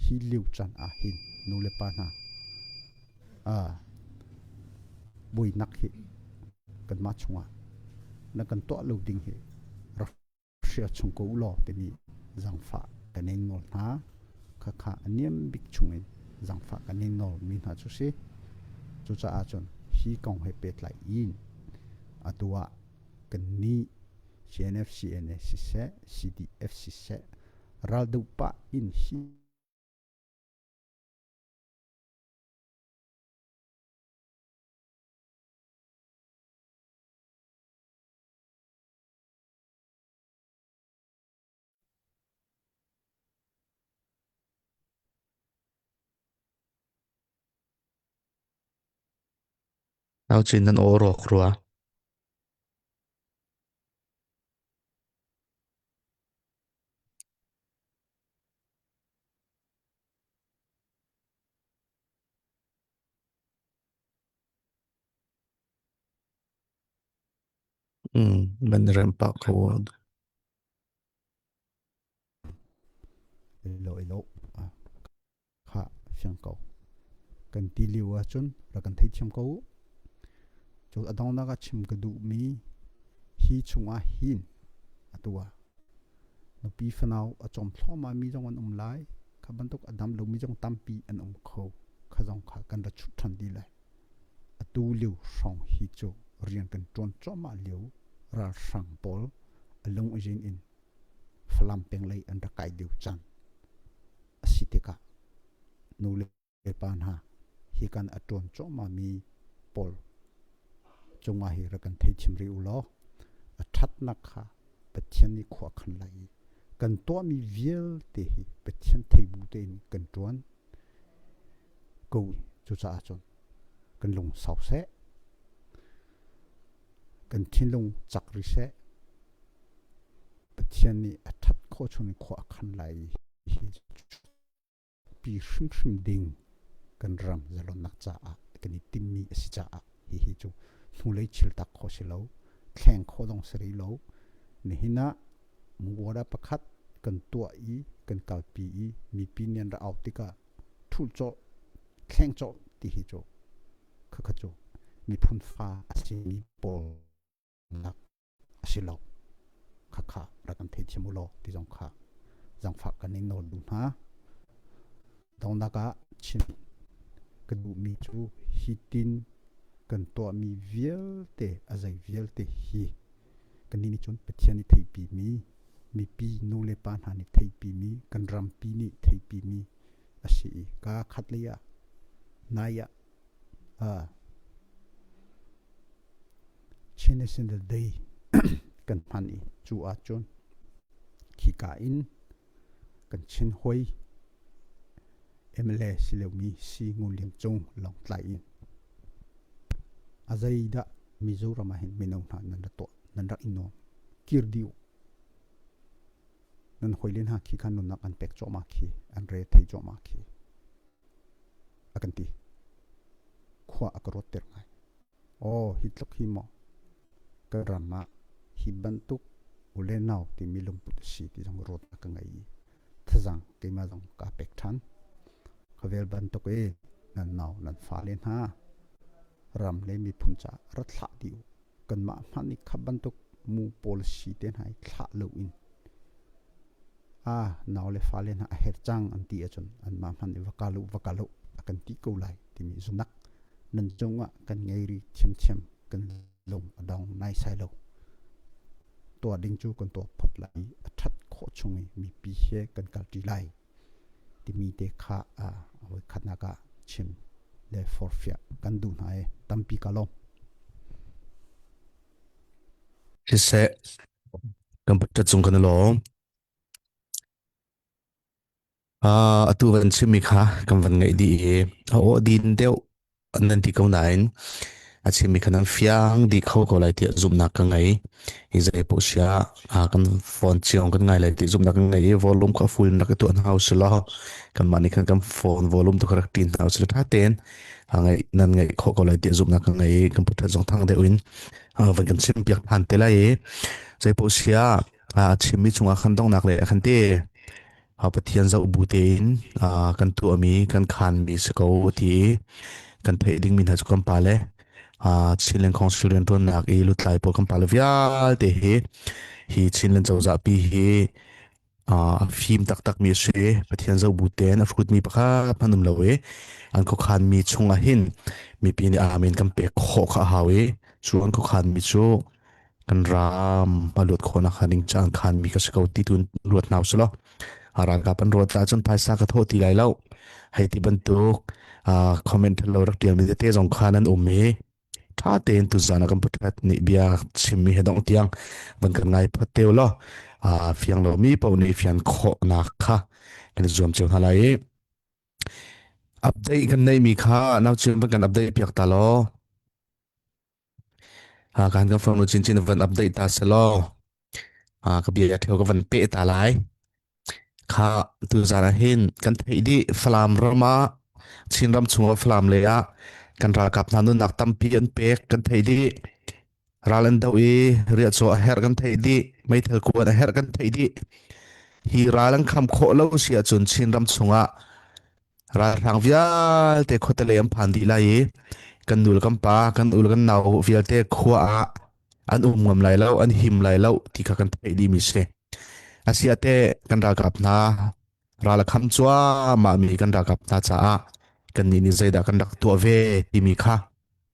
hi lio caan ah hin nu le pa hna buainak hi kanmah chungah na kan tuah lo ding hi rak hrial chung ko u law timi zaangfah kan in nawl hna. Khakha a niam bik chungin zaangfah kan in nawl mi hna cu si. Cucaah cun hi kong he pehtlai in atu ah kannih CNF CNA siseh CDF siseh raldoh pah in hi Nauchin nan aw rawk rua. Man rem pah ko. Ilo ilo kha fiang ko. Kan ti lio ahcun rak kan theithiam ko. Cu a dongnak ah chim ka duhmi hi chungah hin atu ah nupi fanau a cawm thluahmah mi zong an um lai. Kha bantuk a dam lomi zong tampi an um kho. Kha zong kha kan ra chut ṭhan dih lai. Atu lio hrawng hi cu rian kan ṭuan cuahmah lio ralhrang pawl a lung a zin in Falam peng lei an rak kai deuh cang. A si tikah nu le pa hna hi kan a ṭuan cuahmahmi pawl cungah hi rak kan theithiam rih u law a ṭhatnak kha Pathian nih khua a khan lai i kan tuahmi vialte hi Pathian thei bu tein kan ṭuan ko. Cucaah cun kan lung sau seh, kan thinlung cak rih seh. Pathian nih a ṭhat khawh chung in khua a khan lai i hi pi hrimhrim ding kan ram zalonnak caah kan i timmi a si caah hihi cu hnulei chiltak khawh si lo, thleng khawh zong si rih lo. Nihin ah Muwara pakhat kan tuah i kan kalpi i mipi nih an ra au tikah ṭhulh cawh, thleng cawh ti hi cu khakha cu miphun fa a simi pawl nak a si lo. Khakha rak kan theithiam u law ti zong kha zangfah kan in nawl duh hna. Dongnak ah chim ka duhmi cu hitin kan tuahmi vialte a zei vialte hi kannih nih cun Pathian i theihpimi Mipi nu le pa hna nih theihpimi, kan rampi nih theihpimi a si i kaa khat lei ah nai ah Chin National Day kan hman i cu ahcun khika in kan Chin hawi MLA si lomi Si Ngun Lian Cung Lawngtlai in a zeidah Mizoram ah hin mino hna nan ra tuah nan rak i nuam kir dih u nan hawile hna khi khan nunnak an pek cuahmah khi an re thei cuahmah khi a kan ti khua a ka ruatter ngai aw hi tluk hi maw ka ram ah hi bantuk u le nau timi lungput a si ti zong ruat a ka ngei i thazang keimah zong kaa pek ṭhan khawvel bantuk i nan nau nan fale hna ram le miphun caah ra thlah dih u kanmah hmanh nih kha bantuk mu policy te hna i thlah loin a nau le fale hna a her cang an ti ahcun anmah hmanh nih va kal u va kal u a kan ti ko lai timi zumnak nan cungah kan ngei ri thiamthiam kan lung a dong naisai lo tuah ding cu kan tuah phot lai i a ṭhat khawh chung i mipi he kan kalṭi lai timi te kha a voikhatnak ah chim le forhfiah kan duh hna i tampi ka lawm. Siseh, kan pathat cung kan i lawm. Atu van chimmi kha kan van ngaih dih i a aw din deuh nan ti ko nain a chimmi kha nan fiang dih kho ko lai tiah zumhnak ka ngei. Hi zei paoh sia kan phone ciong kan ngai lai ti zumhnak kan ngei i volume kha full in rak i tuah hna usih law kanmah nih khan kan phone volume tu kha rak ṭin hna usih law ṭha tein ngaih nan ngaih khawh ko lai tiah zumhnak ka ngei i kan pathat zong thang deuh in van kan chim piak ṭhan te lai i zei paoh sia a chimmi chungah khan donghnak le a kan ti. Pathian zoh bu tein kan tuahmi kan khanmi si ko ti i kan theih dingmi hna cu kan pale Chinland Council rianṭuannak i lutlai pawl kan pale vialte hi hi Chinland cozah pi hi a fim taktakmi a si. Pathian zoh bu tein a hrutmi pakhat hmanh um lo i an khuakhanmi chungah hin mipi nih amen kan pek khawh kha a hau i cu an khuakhanmi cu kan ram a luat khawhnak hnga ding caan khanmi ka si ko ti tu ruat hna usih law ralkap an ruat ahcun phaisa ka thawh ti lai lo hei ti bantuk comment lo rak tialmi tete zong khan an um i tha tein tuzan ah kan pathat nih bia chimmi he dong tiang van kan ngai phot teu law fiang lomi paoh nih fian khawhnak kha kan i zuam cio hna lai i update kan neihmi kha nau chin van kan update piak ta law Kan kan farnu chinchin van update ta selaw ka bia theo ka van pe ta lai. Kha tuzan ah hin kan theih dih Falam ram ah Chinram chung ah Falam lei ah kan ralkap hna nunnak tampi an pek kan theih dih. Ral an doh i riahcaw a herh kan theih dih. Meithal kuan a herh kan theih dih. Hi ral an kham khawh lo si ahcun Chinram chungah Ralhrang vialte khuatelei an phan dih lai i kan nu le kan pa, kan u le kan nau vialte khua ah an um ngam lai lo, an him lai lo ti kha kan theih dihmi si. Asiah kan ralkap hna ral a kham cuahmah mi kan ralkap hna caah kannih nih zeidah kan rak tuah ve timi kha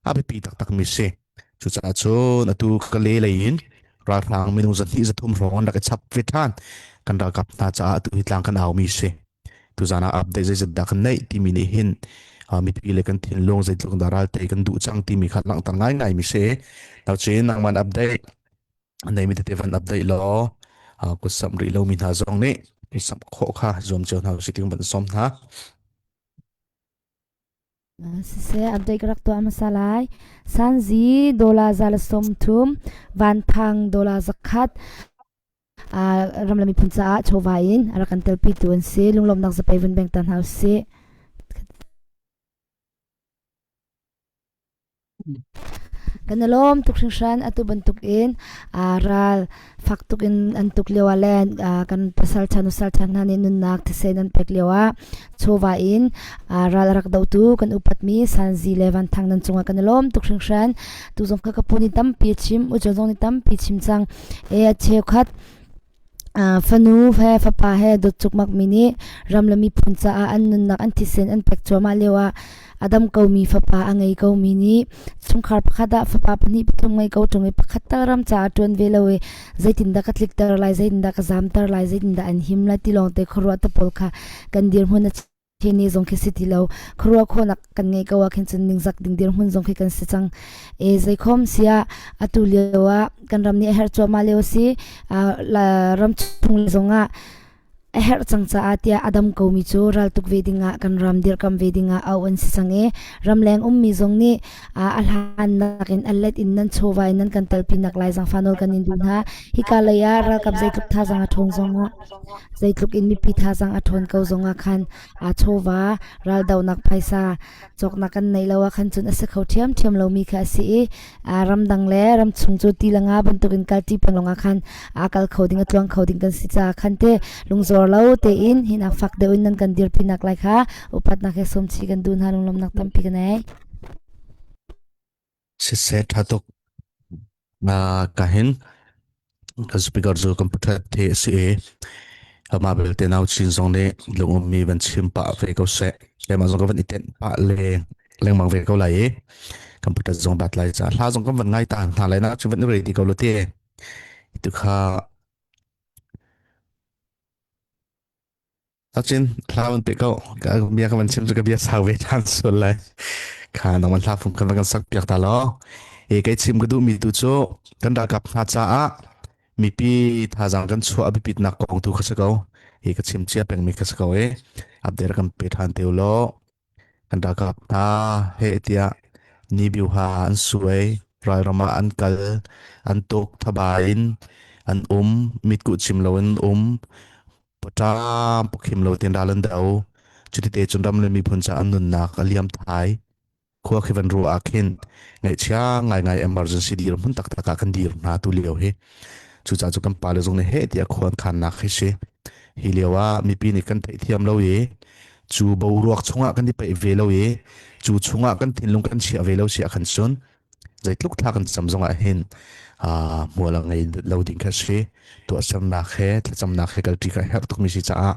a biapi taktakmi si. Cucaah cun atu ka le lei in ralhrang minung zahnih zathum hrawng an rak i chap ve ṭhan. Kan ralkap hna caah atu hi tlang kan aumi si. Tuzaan ah update zeizat dah kan neih timi nih hin mipi le kan thinlung zeitluk dah ral tei kan duh cang timi kha langhter ngaingai mi si. Nauchin nangman update nei mi tete van update law kutsamh rih lomi hna zong nih kutsamh khawh kha zuam cio hna usih ti van sawm hna. Siseh update ka rak tuah hmasa lai. Sanzi dollar za le 30, Vanthang dollar 100, ram le miphun caah chawva in a rak kan telpitu an si. Lunglawmhnak zapei vun beng ta hna usih. Kan i lawm tuk hringhran. Atu bantuk in ral fak tuk in an tuk lio ah le kan pasal ṭha nusal ṭha hna nih nunnak thisen an pek lio ah chawva in ral a rak dotu kan upatmi Sanzi le Vanthang nan cungah kan i lawm tuk hringhran. Tu zong kha ka pu nih tampi a chim, Uco zong nih tampi chim cang. E a cheukhat. Fanu he fapa he dawt cukmak mi nih ram le miphun caah an nunnak an thisen an pek cuahmah lio ah a dam komi fapa a ngei komi nih chungkhar pakhat ah fapa pahnih pathum ngei ko ṭung i pakhat tal ram caah ṭuan ve lo i zeitindah ka tlikter lai, zeitindah ka zamter lai, zeitindah an him lai ti lawngte khuaruah te pawl kha kan dirhmun a Hi ni zong khi si ti lo. Khuaruah khawhnak kan ngeih ko ah khin cun ningzak ding dirhmun zong khi kan si cang. E zeikhom siah atu lio ah kan ram nih a herh cuahmah lio a si. Ram chung zong ah a herh cang caah tiah a dam komi cu raltuk ve dingah kan ram dirhkam ve dingah auh an si cang i ramleng ummi zong nih a hlan nakin a let in nan chawva in nan kan telpi nak lai zangfa nawl kan in duh hna. Hika lei ah ralkap zeitluk thazaang a ṭhawn zongah zeitluk in mipi thazaang a ṭhawn ko zongah khan aa chawva raldohnak phaisa cawknak kan neih lo ah khan cun a si kho ṭhiamṭhiam lomi kha a si i ramdang le ramchung cu ti le nga bantukin kalṭi peng lawngah khan aa kal kho ding a tluang kho ding kan si caah khan te lungzor lo tein hinak fak deuh in nan kan dirpi nak lai kha upatnak he sawmchih kan duh hna. Lunglawmnak tampi ka nei. Siseh ṭha tuk. Ka hin kan speaker cu computer the a si i amah belte nau chin zong nih lungummi van chim pah ve ko seh. Keimah zong ka van i tenh pah le lengmang ve ko lai i computer zong bat lai ca hla zong kan van ngai ta hna lai na cu van i ready ko lo te. Tu kha Achin hla van pe ko. Ka bia ka van chim cu ka bia sau ve ṭhan sual lai. Kha nang man hla fung kan van kan sak piak ta law. E kai chim ka duh mi tu cu kan ralkap hna caah mipi thazaang kan chuah a biapit nak kong tu kha si ko. Hi ka chim cia peng mi kha si ko e. Update kan pe ṭhan te law. Kan ralkap hna heh tiah Nibiuha an suai, ralram ah an kal, an tuk, thaba in an um, mitkuh cim loin an um, pawṭam pawkhim lo tein ral an do. Cuti cun ram le miphun caah an nunnak a liam thai. Khua khi van ruah ah khin ngaihchia ngaingai emergency dirhmun taktak ah kan dir hna tu lio hi. Cucaah cu kan pale zong nih heh tiah khua an khannak hi si. Hi lio ah mipi nih kan theihthiam lo i cu boruak chungah kan i paih ve lo i cu chungah kan thinlung kan chiah ve lo si ah khan cun zeitluk thla kan cam zongah hin hmual a ngei lo ding kha si. Tuahsernak he thlacamnak he kalṭi kha herh tukmi si caah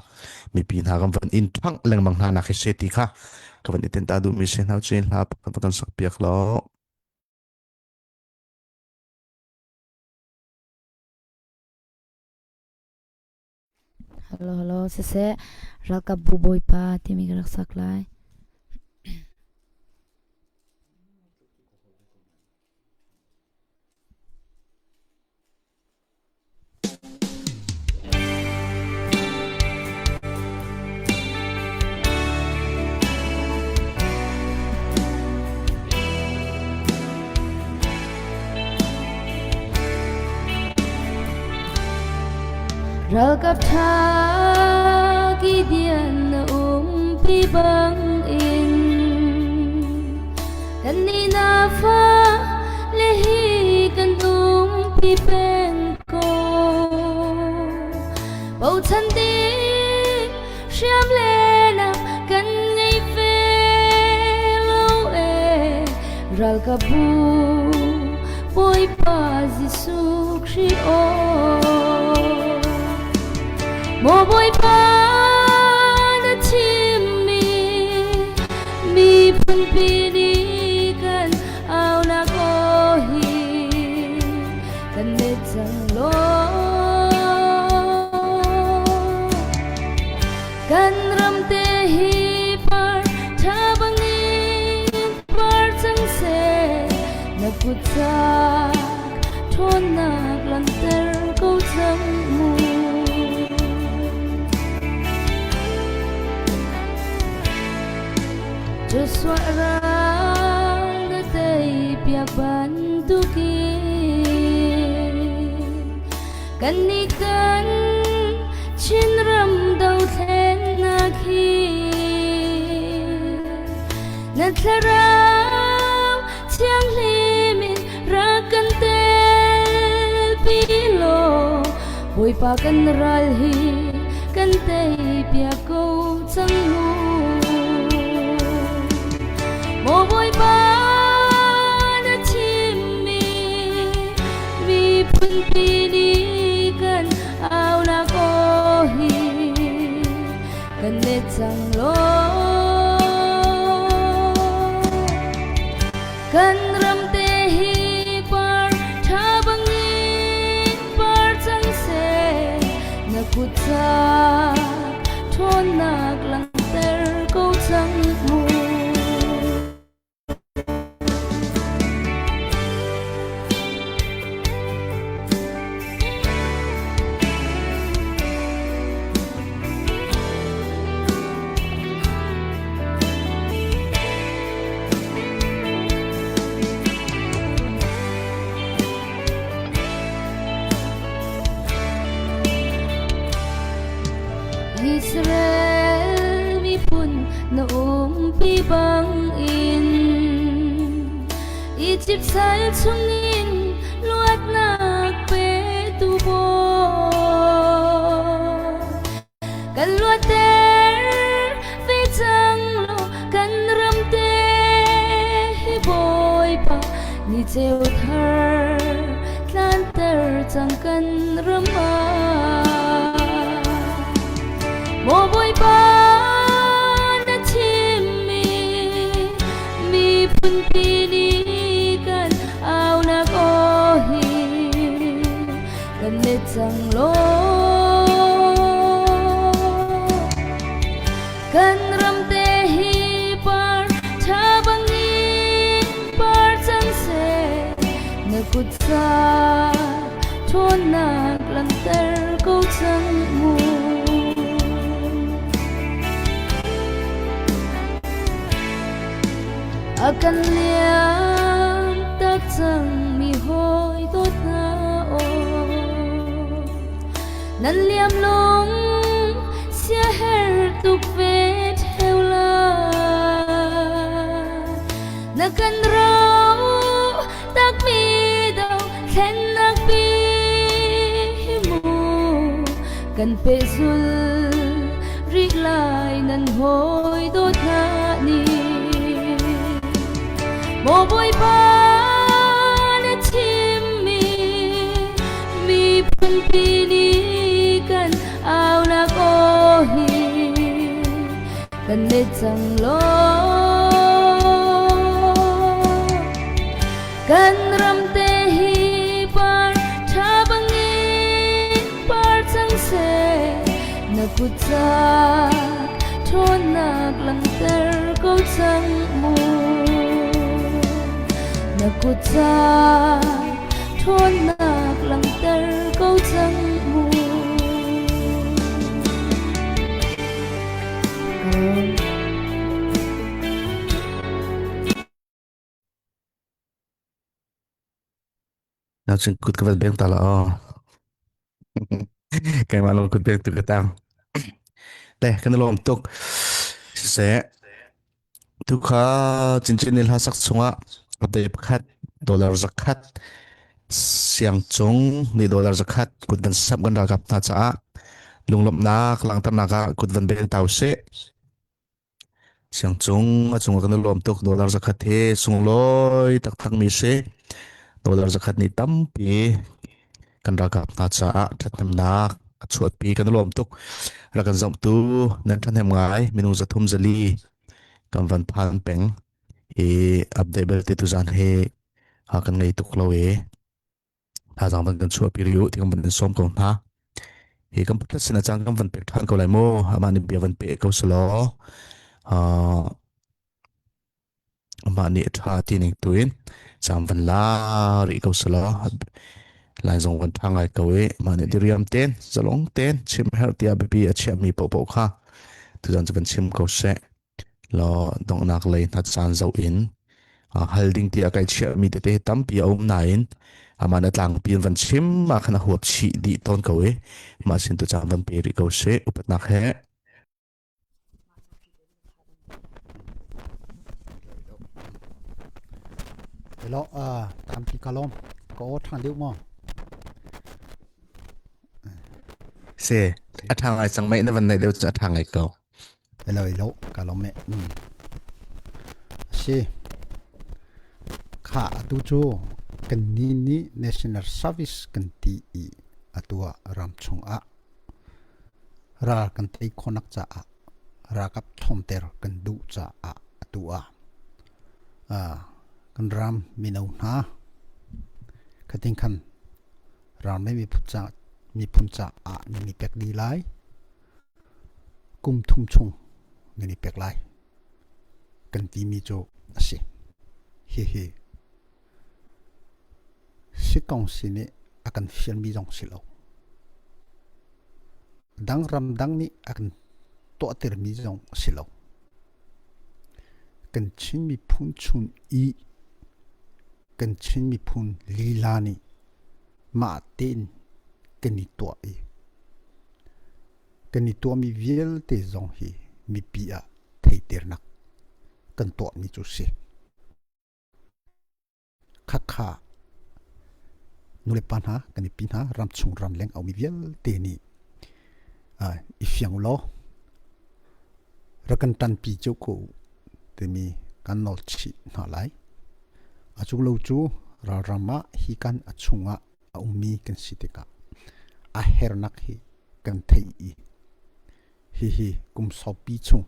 mipi hna kan van in ṭhangh lengmang hna nak hi si ti kha ka van i tin ta duhmi si hna cu hla pakhat kan sak piak law. Hello, hello, siseh, ralkap bu bawipa timi ka rak sak lai. Ralkap ṭha Gideon na umpi bangin kan nih na fa le hi kan umpi peng ko. Bochan ding hriam le nak kan ngei ve lo e, ralkapbu Bawipa Jesuh Khrih aw. Maw Bawipa na thimmi miphun pi nih kan aunak aw hi kan let cang law. Kan ram te hi par ṭha bangin par cang seh, na kut cak ṭhawnnak langhter ko cang mu. Joshua ral na tei piak bantukin kan nih kan Chinram dothlennak hi na thlarau thianghlim in rak kan telpi law, Bawipa kan ral hi kan tei piak ko cang mu. Maw Bawipa na thimmi miphun pi nih kan aunak cang law. Kan ram te hi par ṭha bangin par cang seh, na kut cak ṭhawnnak langhter ko cang mu. Israel miphun na umpi bangin Egypt sal chungin luatnak petu Bawi. Kan luatter ve cang law kan ram te hi Bawipa ni ceu thar tlanter cang kan ram ah. Maw Bawipa na thimmi miphun pi nih kan aunak aw hi kan let cang law. Kan ram te hi par ṭha bangin par cang seh, na kut ca ṭhawnnak langhter ko cang mu. A kan liam tak cang mi hawi dawt hna aw. Nan liam lung siaherh tuk ve ṭheo lai. Na kan ro takmi do thlennak pi mu kan pehzul rih lai nan hawi dawt hna nih. Maw Bawipa na thimmi miphun pi nih kan aunak aw hi kan let cang law. Kan ram te hi par ṭha bangin par cang seh, na kut cak ṭhawnnak langhter ko cang mu. Na kut cak ṭhawnnak langhter ko cang mu. Na cun kut ka van beng ta la aw. Keimah lawng kut beng tu ka tang. Le kan i lawm tuk. Siseh tu kha chinchin ni hla sak chungah ate pakhat dollar zakhat siang cung ni dollar zakhat kut van sap kan ralkap hna caah lunglawmhnak langhternak ah kut van beng tau seh. Siangcung a cung ah kan i lawm tuk. Dollar zakhat hi sunglawi taktakmi si. Dollar zakhat nih tampi kan ralkap hna caah ṭhathnemnak a chuahpi. Kan i lawm tuk. Rak kan zohtu nan ṭhahnem ngai. Minung 300 400 kan van phan peng. Hi update belte tuzan hi kan ngei tuk lo i Thazaang van kan chuahpi rih u ti kan van in sawm ko hna. Hi kan Pathian sin ah caan kan van pek ṭhan ko lai mu. Amah nih bia van pe ko selaw. Amah nih a ṭha ti ning tuin caan van la rih ko selaw. Lai zong van ṭha ngai ko i amah nih diriam ten, zalong ten chim herh tiah biapi a chiahmi paohpaoh kha tuzan cu van chim ko seh. Law donghnak lei hna caan zoh in hal ding tiah kai chiahmi tete tampi a um nain amah na tlangpi in van chim ah khan a huap chih dih tawn ko i mah sin tu caan van pe rih ko sih upatnak he. Hello, tampi ka lawm. Ka aw ṭhan deuh maw? Se, a ṭha ngai cang mei na van neih deuh cu a ṭha ngai ko. Hello, hello, ka lawm e. Si. Kha atu cu kan ni nih National Service kan ti i atu ah ram chungah ral kan tei khawhnak caah Ralkap ṭhawnter kan duh caah atu ah kan ram mino hna khating khan ram le miphun caah nan i pek dih lai. Kum thum chung nan i pek lai kan timi cu a si. Hihi Sikongsi nih a kan fialmi zong si lo. Dang ramdang nih a kan tuahtermi zong a si lo. Kan Chin miphun chung i kan Chin miphun lila nih mah tein kan i tuah i kan i tuahmi vialte zong hi mipi ah theihternak kan tuahmi cu si. Khakha nulepa hna kan mipi hna ramchung ramleng a ummi vialte nih i fiang ulaw rak kan ṭanpi cio ko timi kan nawl chih hna lai. A cu lo cu ralram ah hi kan a chungah a ummi kan si tikah a hernak hi kan theih i Hihi kum saupi chung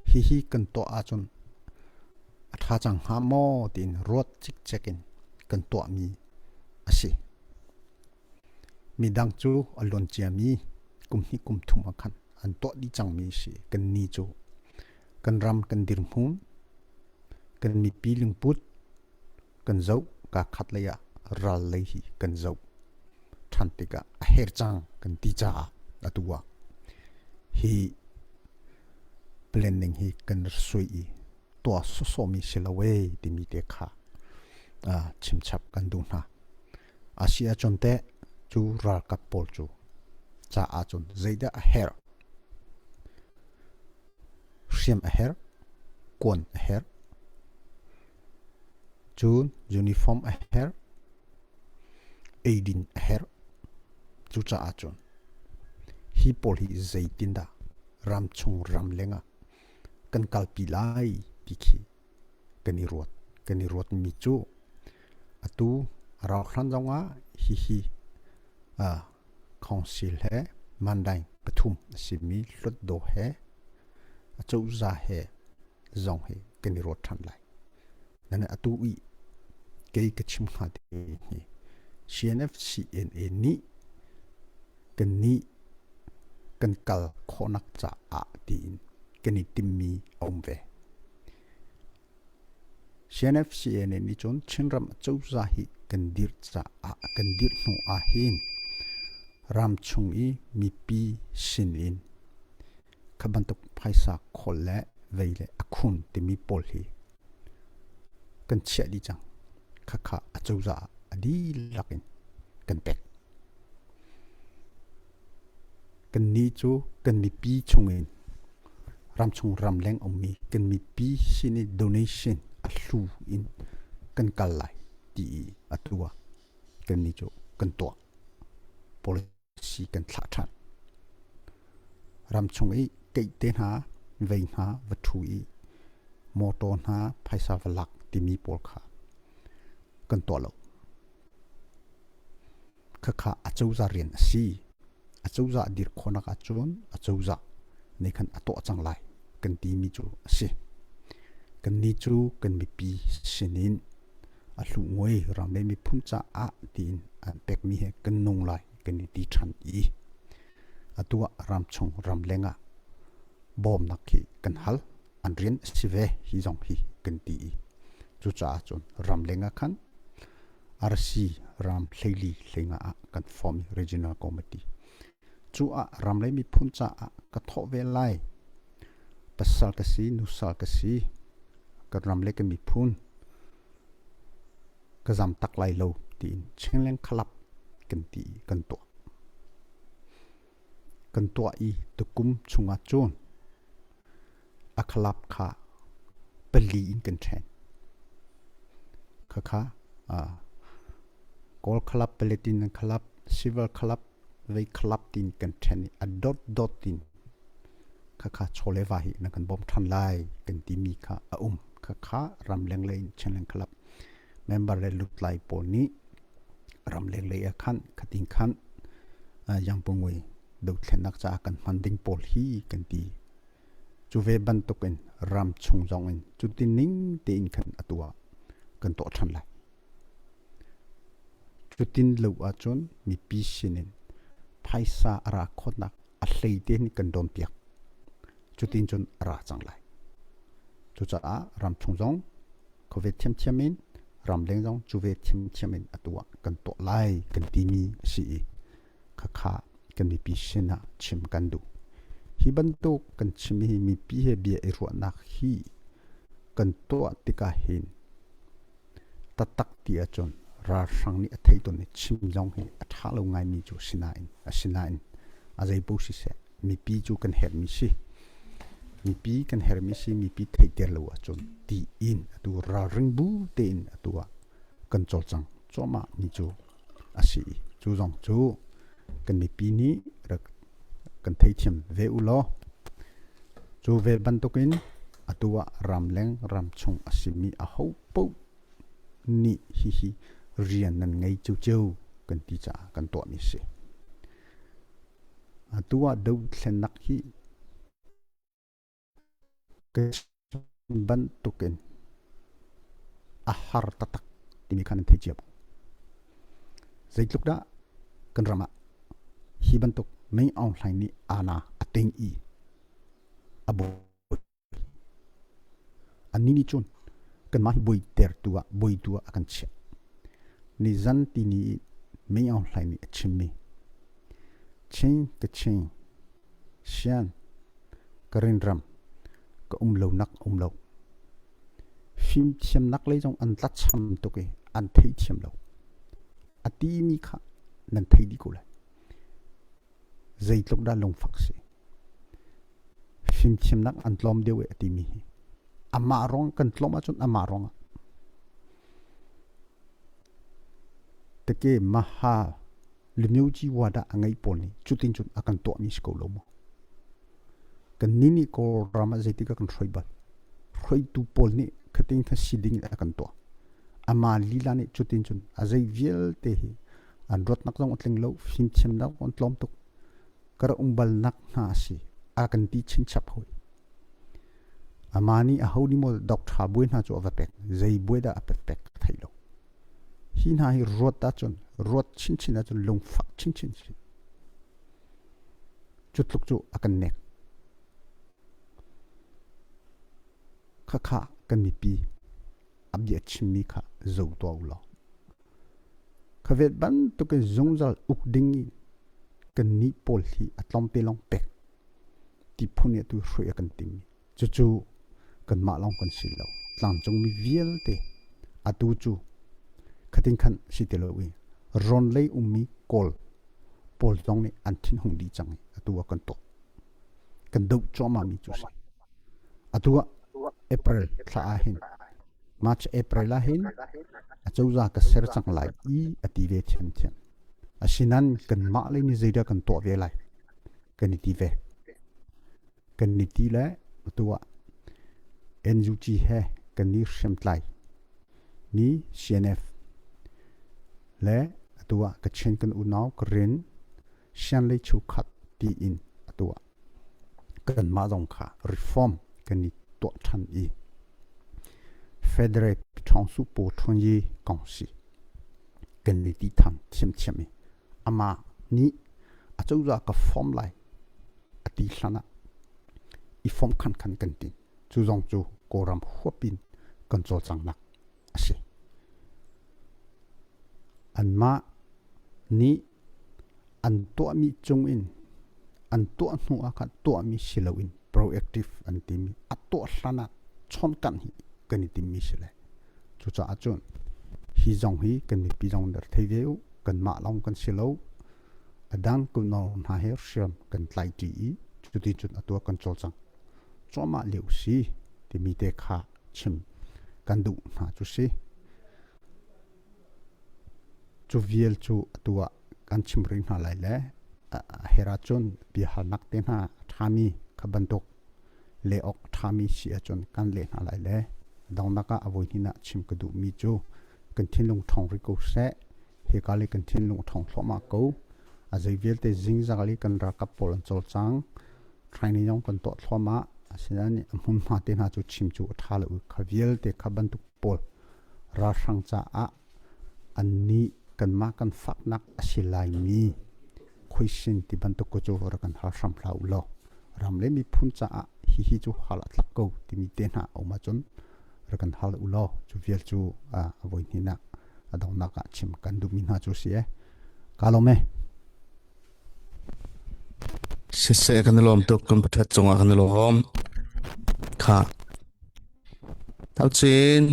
hihi kan tuah ahcun a ṭha cang hnga maw tiin ruat cikcek in kan tuahmi a si. Midang cu a luan ciami kum hnih kum thum ah khan an tuah dih cangmi a si. Kannih cu kan ram kan dirhmun, kan mipi lungput kan zoh, kaa khat lei ah ral lei hi kan zoh ṭhan tikah a her cang kan ti caah atu ah hi planning hi kan suai i tuah sawsawhmi si lo ee timi te kha chimchap kan duh hna. Asi ahcun teh cu ralkap pawl cu caah cun zeidah a herh? Hriam a herh, kuan a herh, Cun uniform a herh, eidin a herh. Cucaah cun hi pawl hi zeitindah ramchung ramleng ah kan kalpi lai ti khi kan i ruat. Kan i ruatmi cu atu a rauh hlan zongah hihi council he Mandai pathum a simi Hlutdaw he acozah he zong hi kan i ruat ṭhan lai. Nan atu i kei ka chim hnga te hi CNF CNA nih kan nih kan kal khawhnak caah tiin kan i timmi a um ve. CNF CNA nih cun Chinram cozah hi kan dirh caah kan dirh hnu ahhin ram chung i mipi sin in Kha bantuk phaisa khawl le vei le a khun timi pawl hi kan chiah dih cang. Khakha a cozah ah a dihlak in kan pek. Kannih cu kan mipi chungin ramchung ramleng ummi kan mipi sin i donation a hlu in kan kal lai ti i atu ah kannih cu kan tuah. Policy kan thlah ṭhan. Ramchung i keihte hna, vei hna va ṭhu i motor hna phaisa va lak timi pawl kha kan tuah lo. Khakha acozah rian a si. Acozah dir khawhnak ahcun acozah nih khan a tuah cang lai kan timi cu a si. Kannih cu kan mipi sinin a hlu ngoi ram le miphun caah tiin an pekmi he kan nung lai kan i ti ṭhan i atu ah ramchung ramleng ah bawmnak khi kan hal an rian a si ve hi zong hi kan ti i cucaah cun ramleng ah khan RC ram 14 hleinga ah kan form i regional committee cu ah ram le miphun caah ka thawh ve lai pasal ka si nusal ka si kan ram le kan miphun ka zam tak lai lo tiin Chinland Club kan ti kan tuah. Kan tuah i tukum chungah cun a club kha pali in kan ṭhen. Khakha Kawl Club, Palestinian Club, Civil Club, vei club tin kan ṭhen i a dot dot in khakha chawle va hi na kan bawm ṭhan lai kan timi kha a um. Khakha ramleng lei in Chinland Club member le lutlai pawl nih ramleng lei ah khan khatin khan Yangpungui dothlennak caah kan hman ding pawl hi kan ti. Cu ve bantukin ram chung zong in cutin ning tein khan atu ah kan tuah ṭhan lai. Cutin lo ahcun mipi sinin phaisa a ra khawtnak a hlei tein kan dawnpiak. Cutin cun a ra cang lai. Cucaah ramchung zong khuavet thiamthiam in ramleng zong cu ve thiamthiam in atu ah kan tuah lai kan timi a si i khakha kan mipi sin ah chim kan duh. Hi bantuk kan chim hi mipi he bia i ruahnak hi kan tuah tikah hin taktak ti ahcun ralhrang nih a thei tawn i chim zong hi a ṭha lo ngaimi cu sinain asinain a zeipaoh siseh mipi cu kan herhmi si mipi kan herhmi si mipi theihter lo ahcun tiin atu ralring bu tein atu ah kan cawlcang cuahmah mi cu a si i cu zong cu kan mipi nih rak kan theithiam ve u law cu ve bantukin atu ah ramleng ramchung a simi aho paoh nih hihi rian nan ngei ciocio kan ti caah kan tuahmi a si. Atu ah dothlennak hi ka bantukin a har taktak timi kha nan thei cia. Zeitluk dah kan ram ah hi bantuk Mei Aung Hlaing nih aana a teng i a bawi. Annih nih cun kanmah hi bawitertu ah bawitu ah a kan chiah. Nizan tini i Mei Aung Hlaing nih a chimmi Chin ka Chin Sian ka rinram ka um lonak um lo. Fimthiamnak lei zong an tlacham tuk i an theithiam lo. A timi kha nan thei dih ko lai. Zeitluk dah lungfak si. Fimthiamnak an tlawm deuh e a timi hi. Amah ruang kan tlawm ahcun amah ruangah. Teke maha Limioci wada a ngeih pawl nih cutin cun a kan tuahmi si ko lo maw? Kannih nih Kawlram ah zeitik ah kan hruai bal? Hruaitu pawl nih khatin kha si ding in a kan tuah. Amah lila nih cutin cun a zei vialte hi an ruatnak zong a tling lo, fimthiamnak zong an tlawm tuk. Ka rak um balnak hna a si. A kan ti chinchap hoi. Amah nih aho nih maw doctor buai hna cu a va pek. Zei buai dah a pek ka thei lo. Hi hna hi ruat ahcun ruat chinchin ahcun lungfak chinchin si. Cu tluk cu a kan nek. Khakha kan mipi a bia chimmi kha zo tuah u law. Khavet bantukin zungzal uk ding in kan nih pawl hi a tlawmte lawng pek ti phun i atu hruai a kan timmi. Cucu kanmah lawng kan si lo. Tlangcungmi vialte atu cu khatin khan si ti lo i rawn lei ummi Kawl pawl zong nih an thinhung dih cang i atu ah kan tuk. Kan doh cuahmahmi cu a si. Atu ah April thla ah hin March April ah hin acozah ka ser cang lai i a ti ve thiamthiam. Asinain kanmah lei nih zeidah kan tuah ve lai kan i ti ve. Kan i ti le atu ah NUG he kan i hriamtlai mi CNF le atu ah Kachin kan unau Karen Shan lei chukhat tiin atu ah kanmah zong kha reform kan i tuah ṭhan i Federal Ṭhawngsu Paw Ṭhun Yi kong si kan i ti ṭhan thiamthiam i amah nih acozah ka form lai a ti hlan ah i form khan khan kan tin. Cu zong cu Kawlram huap in kan cawlcanghnak a si. Anmah nih an tuahmi cung in an tuah hnu ah khan tuahmi si loin proactive an timi a tuah hlan ah chawnkanh hi kan i timmi si le cucaah cun hi zong hi kan mipi zong nih thei ve u kanmah lawng kan si lo a dang kunor hna he hriam kan tlaiṭi i cuticun a tuah kan cawlcang cuahmah lio si timi te kha chim kan duh hna cu si. Cu vial cu atu ah kan chim rih hna lai le a her ahcun biahalnak te hna a ṭhami kha bantuk leh awk a ṭhami si ahcun kan leh hna lai le donghnak ah a voi hnih ah chim ka duhmi cu kan thinlung ṭhawng rih ko seh. Hika le kan thinlung a ṭhawng thluahmah ko. A zei vialte zingzal i kan ralkap pawl an cawlcang. Training zong kan tuah thluahmah. Asinain a hmunhma te hna cu chim cu a ṭha lo i kha vialte kha bantuk pawl ralhrang caah annih kanmah kan faknak a si laimi khuaisin ti bantuk ko cu rak kan hal hram hlah u law ram le miphun caah hihi cu hal a tlak ko timi te hna a um ahcun rak kan hal u law cu vial cu a voi hnihnak a donghnak ah chim kan duhmi hna cu si e. Ka lawm e. Siseh kan i lawm tuk kan pathat cungah kan i lawm. Kha. Tauchin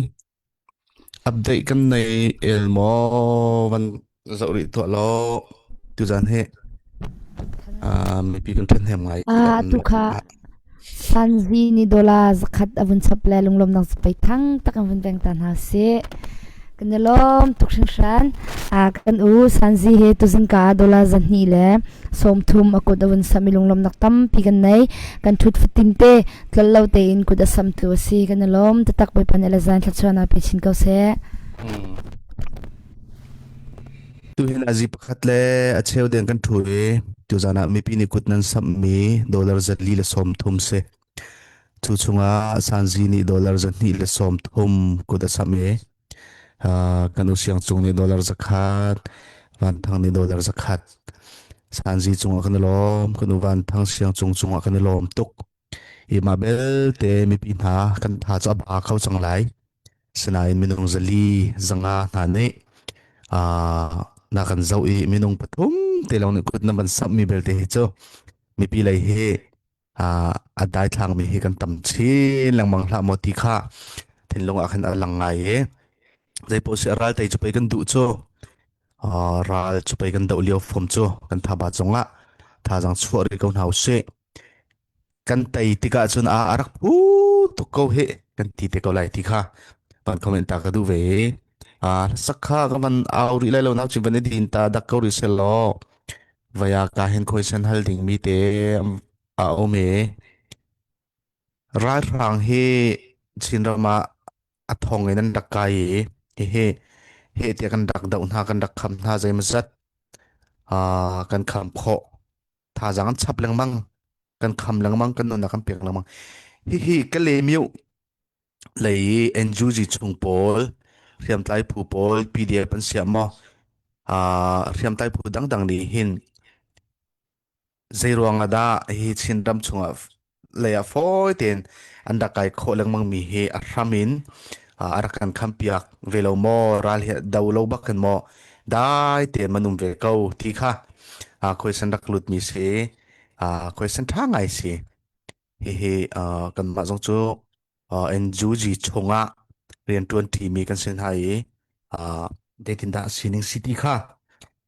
update kan nei el maw van zoh rih tuah law tuzan hi mipi kan ṭhahnem ngai. Ah tu kha Sanzi nih dollar zakhat a vun chap le lunglawmnak zapei thang tak an vun veng ta hna sih. Kan i lawm tuk hringhran. Ah kan u Sanzi he tuzingka dollar zahnih le 30 a kut a vun sam i lunglawmnak tampi kan nei. Kan ṭhut fatin te tlol lo tein kut a sam tlu a si. Kan i lawm taktak Bawipa nih le zan thluachuahnak pe chin ko seh. Tuhin azi pakhat le a cheu deng kan ṭhu i tuzan ah mipi nih kut nan samhmi dollar 430 si. Cu chungah Sanzi nih dollar 230 kut a samh i kan u Siang Cung nih dollar 100, Van Thang nih dollar 100. Sanzi cungah kan i lawm, kan u Van Thang Siang Cung cungah kan i lawm tuk. Hi mah belte mipi hna kan tha cu a ba kho cang lai. Sinain minung 400 500 hna nih na kan zoh i minung pathum te lawng nih kut na van samhmi belte hi cu mipi lei hi a daithlangmi hi kan tam chin lengmang hlah maw ti kha thinlung ah khan a lang ngai i zeipaoh si ral tei cu pei kan duh cu ral cu pei kan doh lio fom cu kan thaba cungah thazaang chuah rih ko hna usih. Kan tei tikah cun a a rak phu tuk ko hi kan ti te ko lai ti kha van comment ta ka duh ve. Hlasak kha ka van au rih lai lo nau chin van i din ta dak ko rih sel law vaya ka hen khoi sen hal ding mi te a um i ralhrang hi Chinram ah a thong in an rak kai i hihi heh tiah kan rak doh hna kan rak kham hna zeimazat kan kham khawh thazaang an chap lengmang kan kham lengmang kan nunnak kan pek lengmang hihi Kalaymyo lei NUG chung pawl hriamtlai phu pawl PDF an siah maw hriamtlai phu dangdang nih hin zei ruang ah dah hi Chinram chungah lei ah fawi tein an rak kai khawh lengmang mi hi a hram in a rak kan khampiak ve lo maw ral hi do lo bak hin maw dai tein man um ve ko ti kha question rak lut mi si question tha ngai si hihi kanmah zong cu NUG chungah rianṭuan ṭimi kan si hna i zeitindah sining si ti kha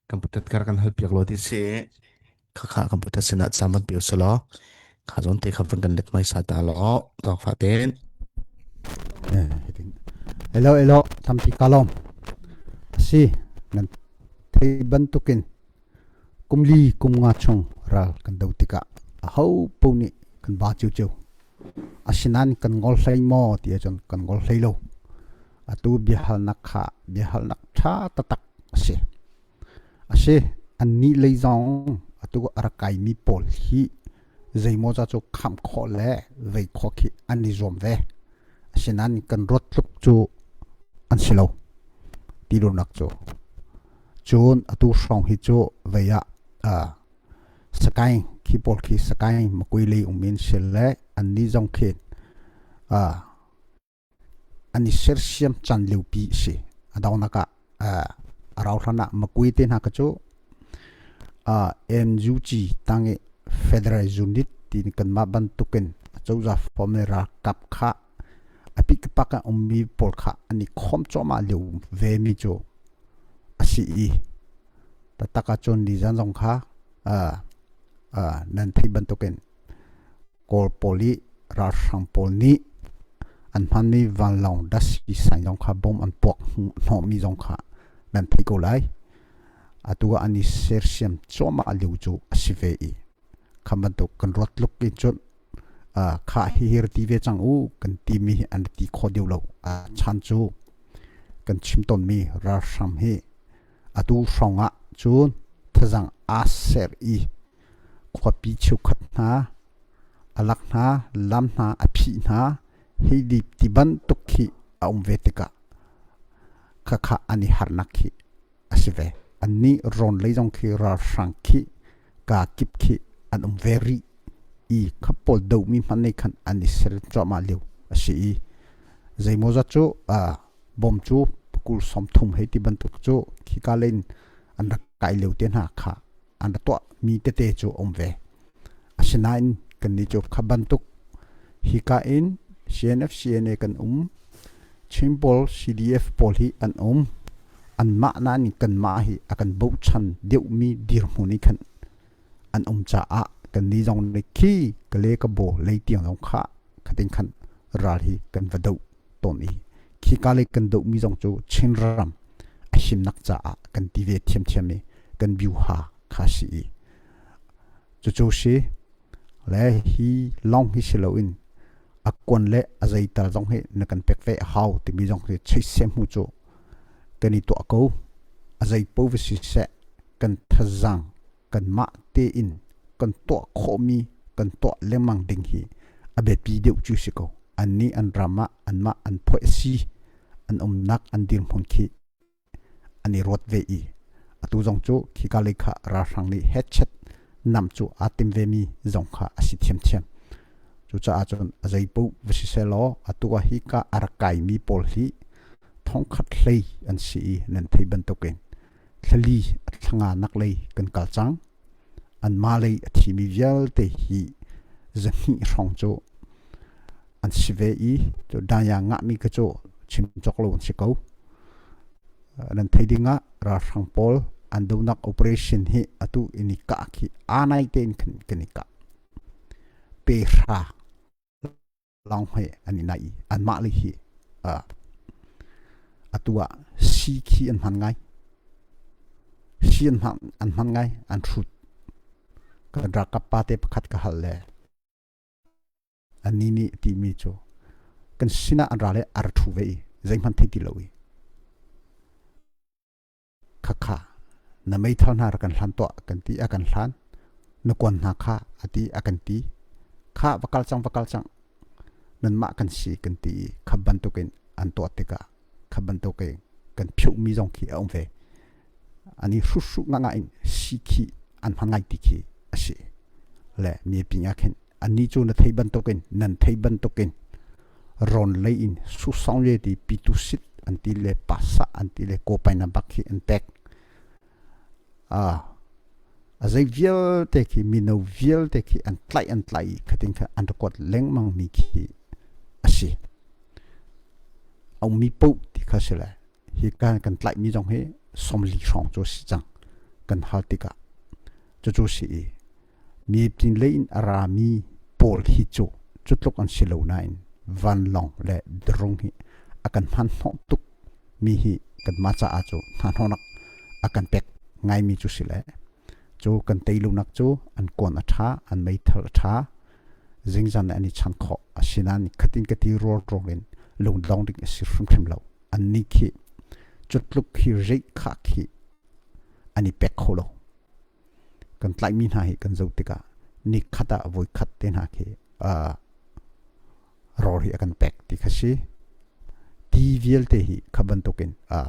computer kar kan hal piak lo ti si khakha computer sinah cam van pio selaw kha zawn te kha van kan let mai sa ta lo tawk fa ten Hello hello tampi kalom si nan thei bantukin kumli kumnga chung ral kan do tikah a ho po nih kan ba chiu chiu Asinain kan ngol hlei maw ti ahcun kan ngol hlei lo. Atu biahalnak kha biahalnak ṭha taktak a si. A si, annih lei zong atu a rak kaimi pawl hi zeimaw ca cu khamh khawh le vei khawh khi an i zuam ve. Asinain kan ruat tluk cu an si lo ti duhnak cu. Cun atu hrawng hi cu vei ah Sakaing khi pawl khi Sakaing Makui lei um in si le annih zong khi an i sersiam caan liopi a si. A donghnak ah a rau hlan ah Makui te hna kha cu NUG tang i Federal Unit tiin kanmah bantukin acozah form le ralkap kha a pikpak ah ummi pawl kha an i khawm cuahmah lio vemi cu a si i Taktak ahcun nizan zong kha nan theih bantukin Kawl pawl i ralhrang pawl nih an hmanmi vanlawng dasi sign zong kha bom an puak hnawhmi zong kha nan theih ko lai. Atu ah an i sersiam cuahmah lio cu a si ve i kha bantuk kan ruat tluk in cun kha hihi ra ti ve cang u kan timi hi an ti kho deuh lo. A chan cu kan chim tawnmi ralhrang hi Atu hrawngah cun thazang aa ser i khuapi cheukhat hna A lak hna, lam hna a phih hna. Hi di ti bantuk khi a um ve tikah khakha an i harnak khi a si ve. Annih rawn lei zong khi ralhrang khi kaa kip khi an um ve rih i kha pawl dohmi hmanh nih khan an i ser cuahmah lio a si i zeimawzat cu bom cu kul 30 hei ti bantuk cu khika lei in an rak kai lio te hna kha an rak tuah mi tete cu a um ve. Asinain kannih cu kha bantuk hika in CNF CNA kan um Chin pawl CDF pawl hi an um anmah nain kanmah hi a kan bochan deuhmi dirhmun i khan an um caah kannih zong nih khi kale ka bo lei tiang zong kha khatin khan ral hi kan va doh tawn i khika lei kan dohmi zong cu Chinram a himnak caah kan ti ve thiamthiam i kan biuha kha si i cucu si le hi lawng hi si loin a kuan le a zeital zong hi na kan pek ve a hau timi zong hi cheisem hu cu kan i tuah ko. A zei paoh va si seh kan thazaang kanmah tein kan tuah khawhmi kan tuah lengmang ding hi a biapi deuh cu si ko. Annih an ram ah anmah an phoih a si, an umnak an dirhmun khi an i ruat ve i atu zong cu khika lei kha ralhrang nih headset nam cu aa tim vemi zong kha a si thiamthiam. Cucaah cun a zei paoh va si sehlaw atu ah hika a rak kaimi pawl hi thongkhat hlei an si i nan thei bantukin thlali a thlanga nak lei kan kal cang. Anmah lei a thimi vialte hi zahnih hrawng cu an si ve i cu daya ngahmi kha cu chim cawk lo an si ko. Nan thei ding ah ralhrang pawl an donak operation hi atu in i kah khi anai tein khan kan i kah. Pe hra lawng hoi an i nai i anmah le hi atu ah si khi an hman ngai. Si an hman, an hman ngai, an hrut. Kan ralkap pa te pakhat ka hal le Annih nih a timi cu kan sinah an ra le a ra ṭhu ve i zeihmanh thei ti lo i khakha na meithal hna rak kan hlan tuah kan ti a kan hlan na kuan hna kha a ti a kan ti kha va kal cang va kal cang nanmah kan si kan ti i kha bantukin an tuah tikah kha bantukin kan phiuhmi zong khi a um ve ani hruhru nga in si khi an hman ngai ti khi a si le mi ping ah khin annih cu na thei bantukin nan thei bantukin rawn lei in susong le ti pitu sit an ti le pasa an ti le kopaina bak khi an pek a zei vialte khi mino vialte khi an tlaih an tlaih i khatin kha an record lengmang mi khi a si a ummi poh ti kha si le hi kan kan tlaih mi zong hi 40 hrawng cu si cang kan hal tikah cucu si i Mipin lei in a rami pawl hi cu cutluk an si lo nain vanlawng le drone hi a kan hman hnawh tuk mi hi kanmah caah cu hnahnawhnak a kan pek ngaimi cu si le cu kan tei lonak cu an kuan a ṭha, an meithal a ṭha, zingzan le an i chan khawh. Asinain khatin ka ti rualrual in lungdong ding a si hrimhrim lo. Annih khi cutluk khi reih khah khi an i pek kho lo. Kan tlaihmi hna hi kan zoh tikah nikhat ah voikhat te hna khi rawl hi a kan pek ti kha si. Ti vialte hi kha bantukin a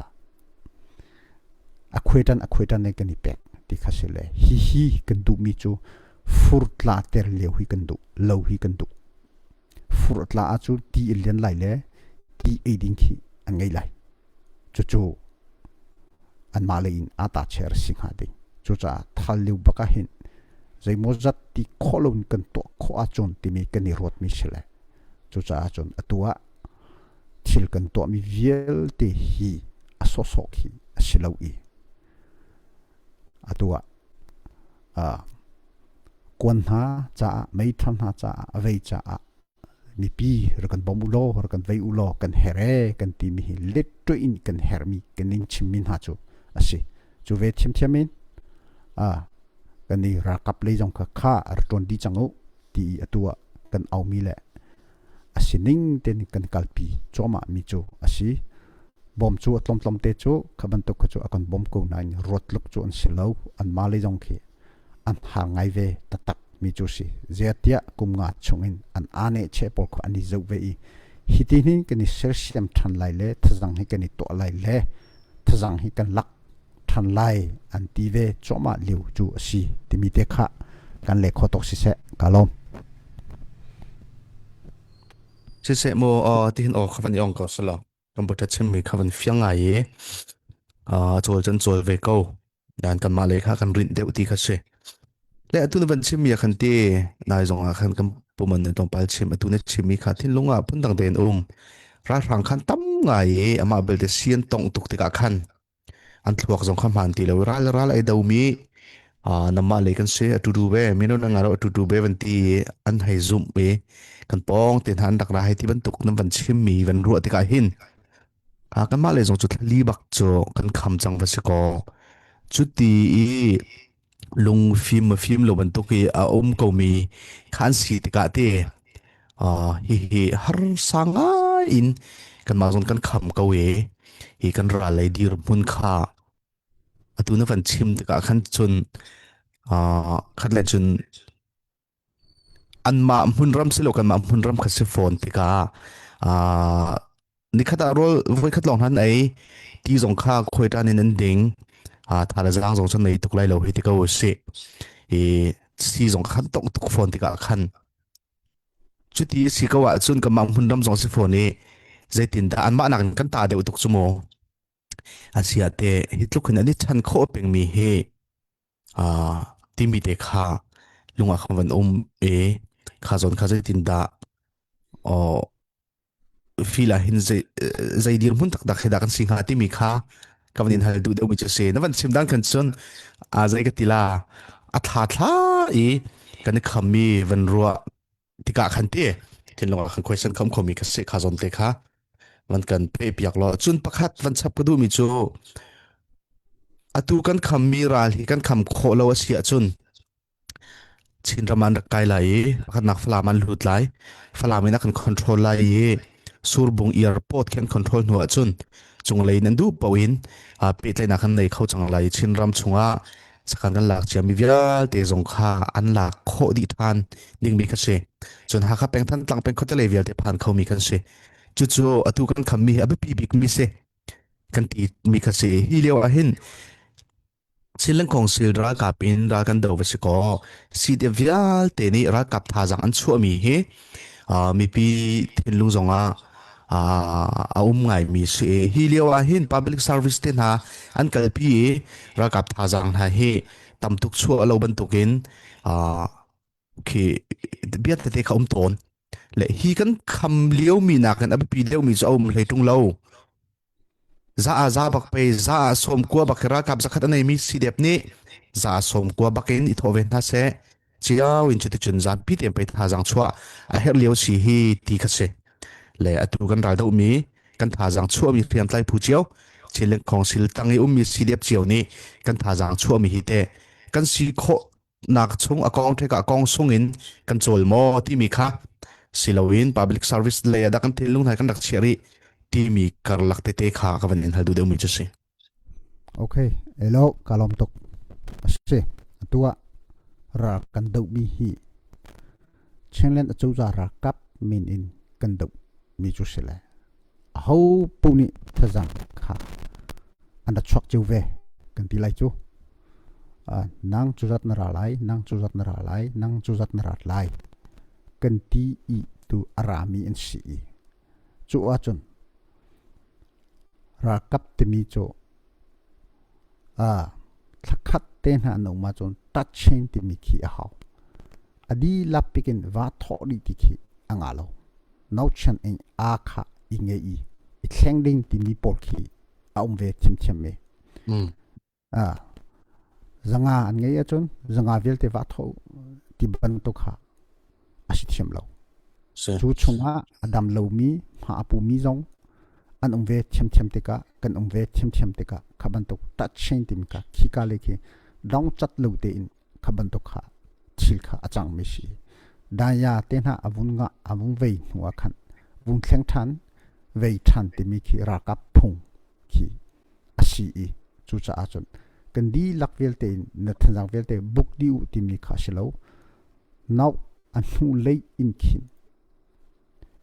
khuaiṭan a khuaiṭan in kan i pek ti kha si le hihi kan duhmi cu fur tla ter lio hi kan duh lo hi kan duh. Fur a tla ahcun ti a lian lai le ti ei ding khi an ngei lai. Cucu anmah lei in aa ta chair si hnga ding. Cucaah thal lio bak ah hin zeimawzat ti khawh loin kan tuah khawh ahcun timi kan i ruatmi si le cucaah cun atu ah thil kan tuahmi vialte hi a sawhsawh khi a si lo i atu ah kuan hna caah meithal hna caah a vei caah mipi rak kan bawm u law rak kan vei u law kan herh ee kan timi hi letṭuih in kan herhmi kan in chimmi hna cu a si. Cu ve thiamthiam in kan i ralkap lei zong kha kha rak ṭuan dih cang u ti i atu ah kan aumi le a si ning tein kan kalpi cuahmah mi cu a si. Bawm cu a tlawmtlawm te cu kha bantuk kha cu a kan bawm ko nain ruat tluk cu an si lo. Anmah lei zong khi an har ngai ve taktak. mi cu si. Zeitiah kum nga chungin an ane che pawl kha an i zoh ve i hiti hin kan i sersiam ṭhan lai le thazang hi kan i tuah lai le thazang hi kan lak ṭhan lai an ti ve cuahmah lio cu a si timi te kha kan le kho tuk siseh ka lawm. Siseh mu aw tihin aw kha van i ong ko selaw computer chimmi kha van fiang ngai i cawl cun cawl ve ko dan kanmah lei kha kan rinh deuh ti kha si. Le atu na van chimmi ah khan ti nai zong ah khan kan puman na tlawmpal chim atu na chimmi kha thinlung ah phundang tein um ralhrang khan tam ngai i amah belte sian tong tuk tikah khan an thluak zong kha hmaan ti lo ral ral ai domi namah lei kan si atu tu ve mino na ngaro atu tu ve van ti an hei zumh i kan pawng te hna an rak ra hei ti bantuk nan van chimmi van ruah tikah hin kanmah lei zong cu thlali bak cu kan kham cang va si kaw cu ti i lungfim mafim lo bantuk i a um komi kha an si tikah te hihi harsa ngai in kanmah zong kan kham ko i hi kan ral lei dirhmun kha atu na van chim tikah khan cun khat le cun anmah hmunram si lo kanmah hmunram kha si fawn tikah nikhat ah rawl voikhat lawng hlan ei ti zong kha khuai ṭan in an ding tha le zaang zong cu nei tuk lai lo hi ti ko si i si zong khan tong tuk fawn tikah khan cuti si ko ah cun kanmah hmunram zong si fawn i zeitindah anmah nakin kan ta deuh tuk cu mu asia te hi tluk hin an i chan khawh pengmi hi timi te kha lung ah khan van um i kha zawn kha zeitindah aw feel ah hin zei zei dirhmun taktak hi dah kan si hnga timi kha ka van in hal duh deuhmi cu si na van chim dan kan cun a zei ka ti la a thla thla i kan i khammi van ruah tikah khan ti thinlung ah khan question kham khomi ka si kha zawn te kha van kan pe piak law cun pakhat van chap ka duhmi cu atu kan khammi ral hi kan kham khawh lo a si ahcun Chinram an rak kai lai i pakhatnak Falam an lut lai. Falam in a kan control lai i Surbung airport khi an control hnu ahcun cunglei in an duh paoh in pehtlaihnak an nei kho cang lai i Chinram chungah sakhan kan lak ciami vialte zong kha an lak khawh dih ṭhan dingmi kha si. Cun Hakha peng Thantlang peng khuatelei vialte phan khomi kan si. Cucu atu kan khammi hi a biapi bikmi si kan ti mi kha si. Hi lio ah hin Chinland Council ralkap in ral kan do va si kaw CDF vialte nih ralkap thazaang an chuahmi hi mipi thinlung zongah a um ngaimi si. Hi lio ah hin public service te hna an kalpi i ralkap thazaang hna hi tamtuk chuah lo bantukin khi bia tete kha um tawn. Le hi kan kham liomi nakin a biapi deuhmi cu a um hlei ṭung lo. Za ah za bak pei za ah sawm kua bak ralkap zakhat a neimi CDF nih za ah sawm kua bak in i thawh ve hna seh. Ciao in cuticun zapi tein pei thazaang chuah a herh lio si hi ti kha si. Le atu kan ral dohmi kan thazaang chuahmi hriamtlai phu cio Chinland Council tang i ummi CDF cio nih kan thazaang chuahmi hi teh kan si khawh nak chung a kong theka kong sung in kan cawl maw timi kha siloin public service lei ah dah kan thinlung hna kan rak chiah rih timi karlak tete kha ka van in hal duh deuhmi cu si. Okay, elo ka lawm tuk. Asi, atu ah ral kan dohmi hi Chinland acozah ralkap min in kan dohmi cu si le aho paoh nih thazang kha an ra chuak cio ve kan ti lai cu. Nang cu zat na ra lai, nang cu zat na ra lai, nang cu zat na rat lai kan ti i tu a rami an si i cu ahcun ralkap timi cu thlakhat te hna an um ahcun touching timi khi a hau. A dihlak pikin va thawh dih ti khi a ngah lo. Nauchan in aa kha i ngei i i thleng ding timi pawl khi a um ve thiamthiam me. Zanga an ngei ahcun zanga vialte va tho ti bantuk kha a si thiam lo. Cu chungah a dam lomi, hma a pumi zong an um ve thiamthiam tikah kan um ve thiamthiam tikah kha bantuk touching timi kha khika le khi dong cat lo tein kha bantuk kha thil kha a cangmi si. Daya te hna a vun ngah a vung vei hnu ah khan vung thleng ṭhan vei ṭhan timi khi ralkap phung khi a si i cucaah cun kan dihlak vialte in na thanzaang vialte buk dih u timi kha a si lo. Nau a hnulei in khin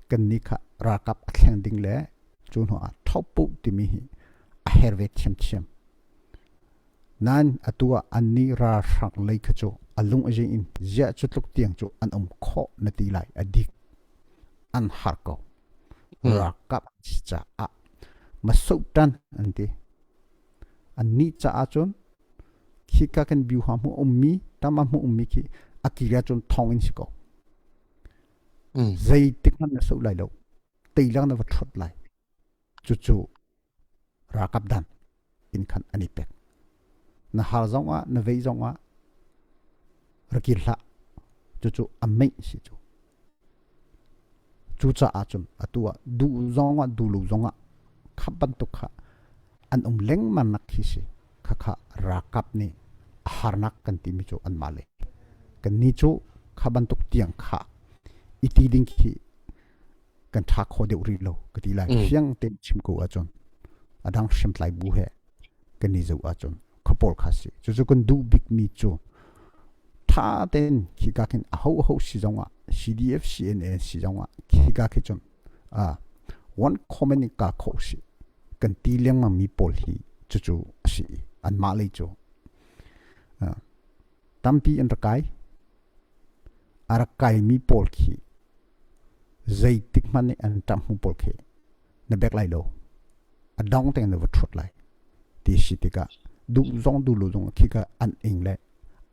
kannih kha ralkap a thleng ding le cu hnu ah thopu timi hi a her ve thiamthiam. Nain atu ah annih ralhrang lei kha cu a lung a in ziah cu tluk tiang cu an um khawh na ti lai a dik. An har ko. Ralkap an si caah masotan an ti. Annih caah cun khika kan biuha hmu ummi tama hmu ummi khi a kir ahcun thong in si ko. Zeitik hmanh na soh lai lo. Teilang na va ṭhuat lai. Cucu ralkap dan in khan an i pek. Na har zong ah, na vei zong ah rakir hlah. Cucu a meih si cu. Cucaah cun atu ah duh zong ah duh lo zong ah kha bantuk kha an um lengmang nak khi si. Khakha ralkap nih a harnak kan timi cu anmah le kannih cu kha bantuk tiang kha i ti ding khi kan ṭha kho deuh rih lo ka ti lai. Fiang tein chim ko ahcun a dang hriamtlai bu he kan i zoh ahcun khuapawl kha si. Cucu kan duh bikmi cu ṭha tein khika khin aho si zongah CDF CNA si zongah khika khi cun one common in ka khawh si kan ti lengmang mi pawl hi cucu a si anmah lei cu tampi an rak kai a rak kaimi pawl khi zeitik hmanh nih an ṭamh hmu pawl khi na bek lai lo a dong teng na va ṭhut lai ti si tikah duh zong duh lo zong khi ka an ing le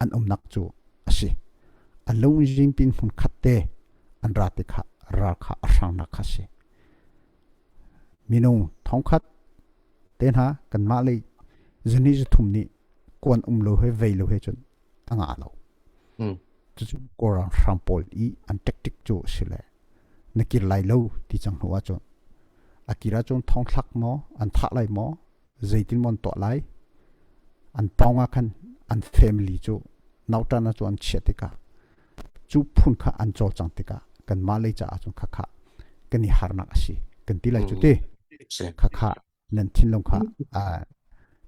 an umnak cu a si a lungzing pin hmun khat te an ra ti kha ral kha a hrangnak kha si minung thongkhat te hna kanmah lei zuni zuthum nih kuan um lo he vei lo he cun a ngah lo cucu kawlram hram pawl i an tactic cu a si le na kir lai lo ti cang hnu ahcun a kir ahcun thongthlak maw an thah lai maw zeitin maw an tuah lai an pawng ah khan an family cu nauṭan ah cu an chiah tikah cu phun kha an cawlcang tikah kanmah lei caah cun khakha kan i harnak a si kan ti lai cu ti khakha nan thinlung kha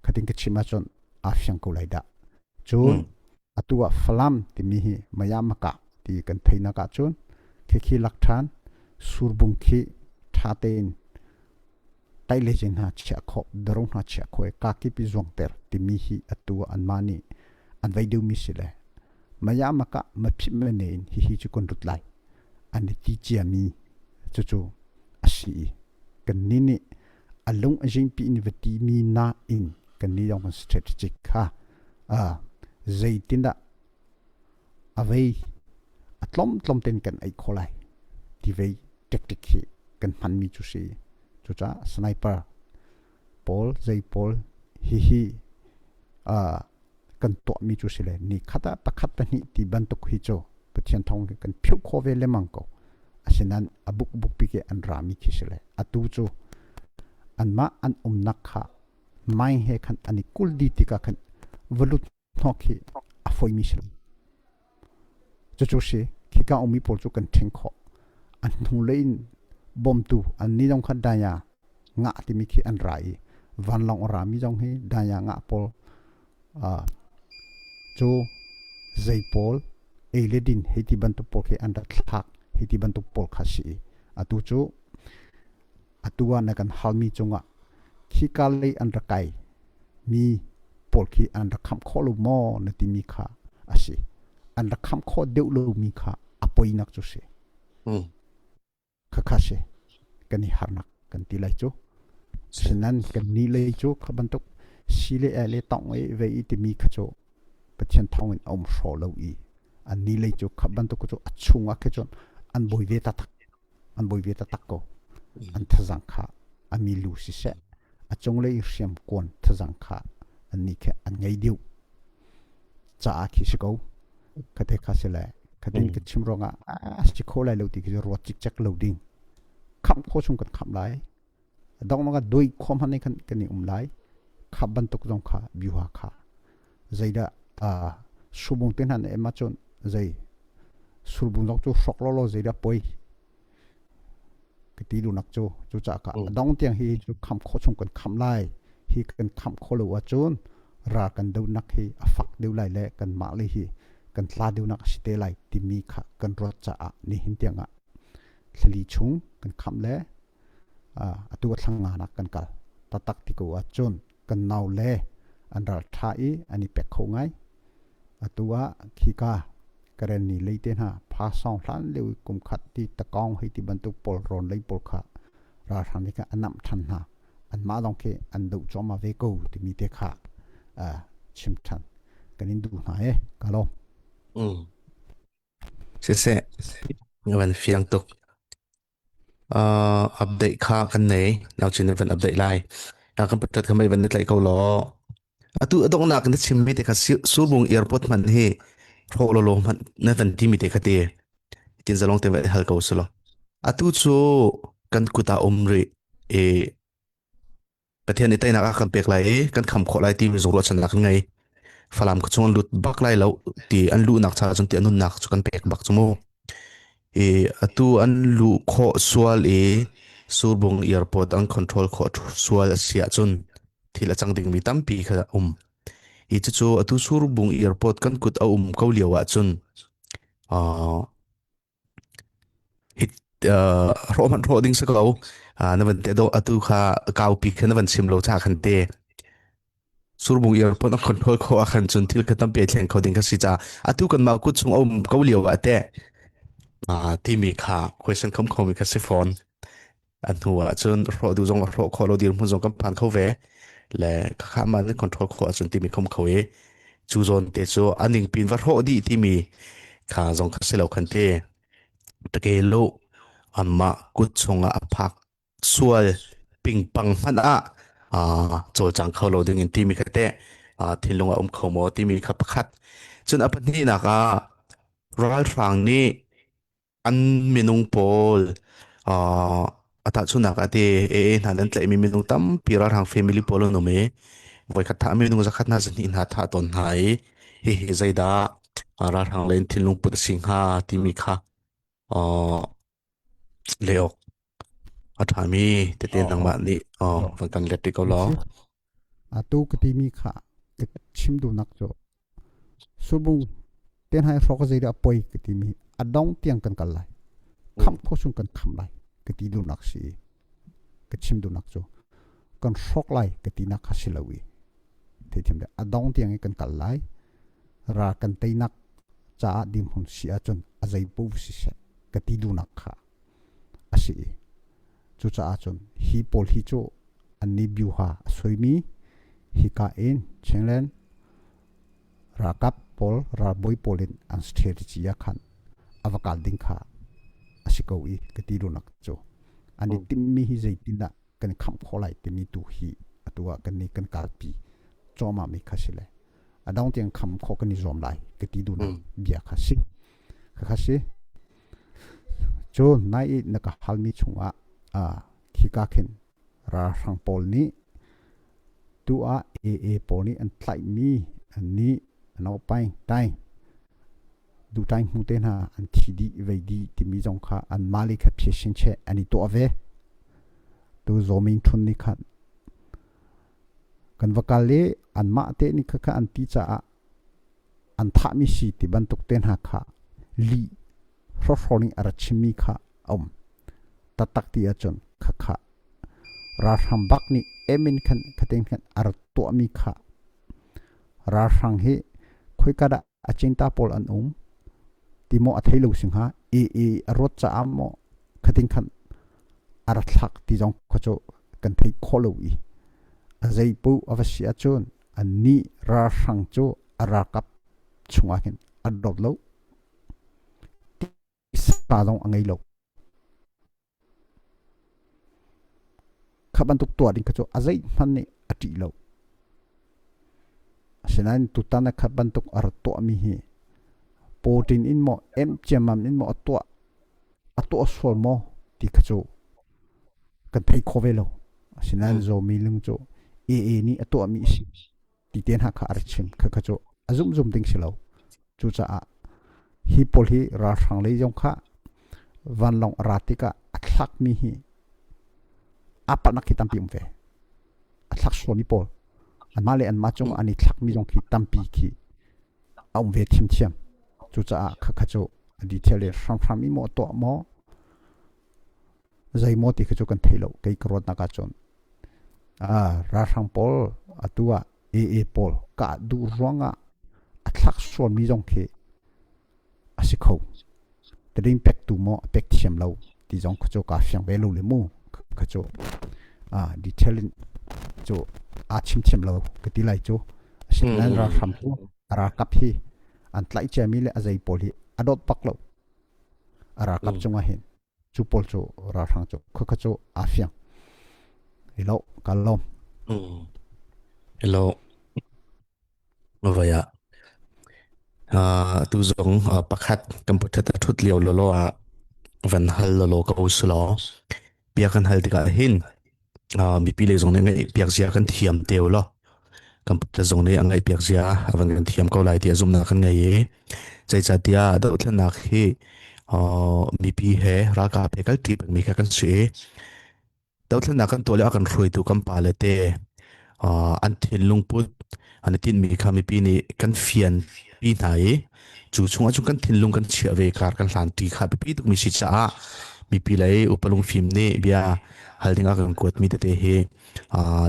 khatin ka chim ahcun aa fiang ko lai dah. Cun atu ah Falam timi hi Mayamaka ti kan theihnak ahcun khikhi lak ṭhan surbung khi ṭha tein tailezing hna chiah khawh darung hna chiah khawh i kakip i zuangter timi hi atu ah anmah nih an vei deuhmi si le Mayamaka maphit mene in hihi cu kan rut lai an i ti ciami cucu a si i kannih nih a lung a zingpi in va timi nain kannih zong kan strategic kha zeitindah a vei a tlawm tlawm tein kan ei kho lai ti vei tactic hi kan hmanmi cu si. Cucaah sniper pawl zei pawl hihi kan tuahmi cu si le ni khat ah pakhat pahnih ti bantuk hi cu Pathian thawng kan phiuh khawh ve lemang ko. Asinain a bukbuk pi ke an rami khi si le atu cu anmah an umnak kha mai he khan an i kul di tikah khan valut hnawk hi a foimi si lo. Cucu si khika ummi pawl cu kan ṭhing khawh. An hnulei in bawmtu an ni zong kha daya ngah timi khi an ra i vanlawng a rami zong hi daya ngah pawl cu zei pawl ei le din hei ti bantuk pawl khi an rak thlak hei ti bantuk pawl kha si i atu cu atu ah na kan halmi cungah khika lei an rak kai mi pawl khi an rak khamh khawh lo maw na timi kha a si an rak khamh khawh deuh lomi kha a poinak cu si. Khakha si kan i harnak kan ti lai cu sinan kan ni lei cu kha bantuk si le e le tong e ve i timi kha cu Pathian thawng in a um hraw lo i an ni lei cu kha bantuk cu a chungah khe cun an boi ve taktak an boi ve taktak ko an thazang kha a milu siseh a cunglei hriam kuan thazang kha an ni khe an ngei deuh caah khi si ko khate kha si le khatin ka chim ruangah a si kho lai lo ti khi ruat cikcek lo ding khamh kho chung kan khamh lai dong ka doi khom han khan kan i um lai kha bantuk zong kha biuha kha zeidah subung te hna ema chun zei surbung zong cu hrok lo lo zeidah poi ka ti duhnak cu cu ca ka dong tiang hi cu kham kho chung kan kham lai hi kan kham kho lo ahcun ra kan do nak hi a fak deuh lai le kan mah le hi. Kan tla deuhnak a si te lai timi kha kan ruat caah nihin tiangah thlali chung kan khamh le atu a thlang nganak kan kal. Taktak ti ko ahcun kan nau le an ral ṭha i an i pek kho ngai. Atu ah khika Karenni lei te hna pha sawng hlan lio i kum khat ti takawng hei ti bantuk pawl rawn lei pawl kha ralhrang nih khan a namh ṭhan hna. Anmah lawng khi an doh cuahmah ve ko timi te kha chim ṭhan kan in duh hna e. Ka lawm. Mm. Siseh, van fiang tuk. Update kha kan nei. Nau chin van update lai. Kan patat kha mei van na tlaih ko law. Atu adongnak na chimmi te kha Surbung airport hmanh hi hrawh lawlaw hmanh na van timi te kha te tin zalong te va hal ko silo. Atu cu kan kut ah um rih i Pathian nih teinak a kan pek lai i kan kham khawh lai timi zong ruahchannak kan ngei. Falam ka chung an lut bak lai lo ti an luhnak cha cun ti an nunnak cu kan pek bak cu mu. I atu an luh khawh sual i Surbung airport an control khawh sual a si ahcun thil a cang dingmi tampi kha a um. I cucu atu Surbung airport kan kut a um ko lio ahcun uh, hit uh, hrawh hmanh hrawh ding si ko. Uh, na van te do atu kha kaupi kha na van chim lo cha khan te. Surbung airport a control kho ah khan cun thil kha tampi thleng kho ding kha si ca atu kan mah kut chung a um ko lio ah teh timi kha question kham kho mi kha si fawn. A hnu ah cun hrawh duh zong a hrawh khawh lo dirhmun zong kan phan kho ve le khakha man control khawh ahcun timi khom kho i cu zawn te cu a ning pin va hrawh dih timi kha zong kha si lo khan te take lo anmah kut chungah a phak sual pingpang hmanh ah cawlcang kho lo ding in timi kha teh thinlung a um kho maw timi kha pakhat cun a pahnihnak ah ralhrang nih an minung pawl a tahchunhnak ah te AA hna nan tlaihmi minung tampi ralhrang family pawl an um i voikhat thah minung zakhat hna zahnih hna thah tawn hna i hihi zeidah ralhrang lei in thinlung put a si hnga timi kha leh awk a ṭhami tete nangmah nih van kan let rih ko law. Atu ka timi kha ka chim duhnak cu subung ten hai hrawk zeidah poi ka timi a dong tiang kan kal lai. Kham kho chung kan kham lai ka ti duhnak si. Ka chim duhnak cu kan hrawk lai ka tinak kha si lo i. Theithiam de a dong tiang i kan kal lai. Ra kan teinak caah dirhmun si ahcun a zeipaoh siseh ka ti duhnak kha a si i cucaah cun hi pawl hi cu annih byuha a suaimi hika in Chinland ralkap pawl ralbawi pawl in an strategy ah khan a va kal ding kha a si ko i ka ti duhnak cu an i timhmi hi zeitindah kan khamh khawh lai timi tu hi atu ah kan nih kan kalpi cuahmah mi kha si le a dong tiang kham khawh kan i zuam lai ka ti duhnak bia kha si kha si cu nai i na ka halmi chungah khika khin ralhrang pawl nih tu ah AA pawl nih an tlaihmi an nih ano paing taing duhtaing hmu te hna an thi dih vei dih timi zong kha an mali kha phisin che an i tuah ve tu zomin thun nih khan Kan va kal i anmah te nih khakha an ti caah an thahmi si ti bantuk te hna kha lih hrawhrawl in a ra chimmi kha a um. Taktak ti ahcun khakha ralhrang bak nih em in khan khatin khan a ra tuahmi kha ralhrang hi khoika dah a cinta pawl an um ti maw a thei lo si hnga i i a ruat caah maw khatin khan a ra thlak ti zong kha cu kan theih khawh lo i a zeipu a va si ahcun annih ralhrang cu a ralkap chungah hin a dawt lo sa zong a ngei lo Kha bantuk tuah ding kha cu a zeihmanh nih a ṭih lo. Asinain tutan ah kha bantuk a rak tuahmi hi pawṭin in maw em ciammam in maw a tuah a tuah sual maw ti kha cu kan thei kho ve lo. Asinain Zawmi lung cu AA nih a tuahmi a si ti te hna kha a rak chim. Kha kha cu a zumh ding si lo. Cucaah hi pawl hi ralhrang lei zong kha vanlawng a ra tikah a thlakmi hi aa palhnak khi tampi um ve. A thlak sualmi pawl anmah le anmah cungah an i thlakmi zong khi tampi khi a um ve thiamthiam. Cucaah khakha cu a detail in hramhram i maw tuah maw zeimaw ti kha cu kan thei lo kei ka ruatnak ahcun. Ralhrang pawl atu ah AA pawl kah duh ruangah a thlak sualmi zong khi a si kho. Tading pektu maw a pek thiam lo ti zong kha cu kaa fiang ve lo le mu kha cu detail in cu aa chim thiam lo ka ti lai cu. Asinain ralhrang cu a ralkap hi an tlaih ciami le a zei pawl hi a dawt bak lo. A ralkap cungah hin cu pawl cu ralhrang cu khakha cu aa fiang. Hello, ka lawm. Hello. Vaya. Tu zong pakhat computer ta thut lio lolo ah van hal lolo ko sulaw bia kan hal tikah hin mipi lei zong nih ngaih piak zia kan thiam teo lo computer zong nih a ngaih piak zia a van kan thiam ko lai ti a zumhnak kan ngei i zeicahtiah dohthlennak hi mipi he ralkap he kalṭi pengmi kha kan si i Dothlennak kan tuah lio ah kan hruaitu kan pale te an thinlung put an i tinhmi kha mipi nih kan fian pi hna i cu chungah cun kan thinlung kan chiah ve kar kan hlan ti kha biapi tukmi si caah mipi lei upa lungfim nih bia hal ding ah kan kuatmi tete hi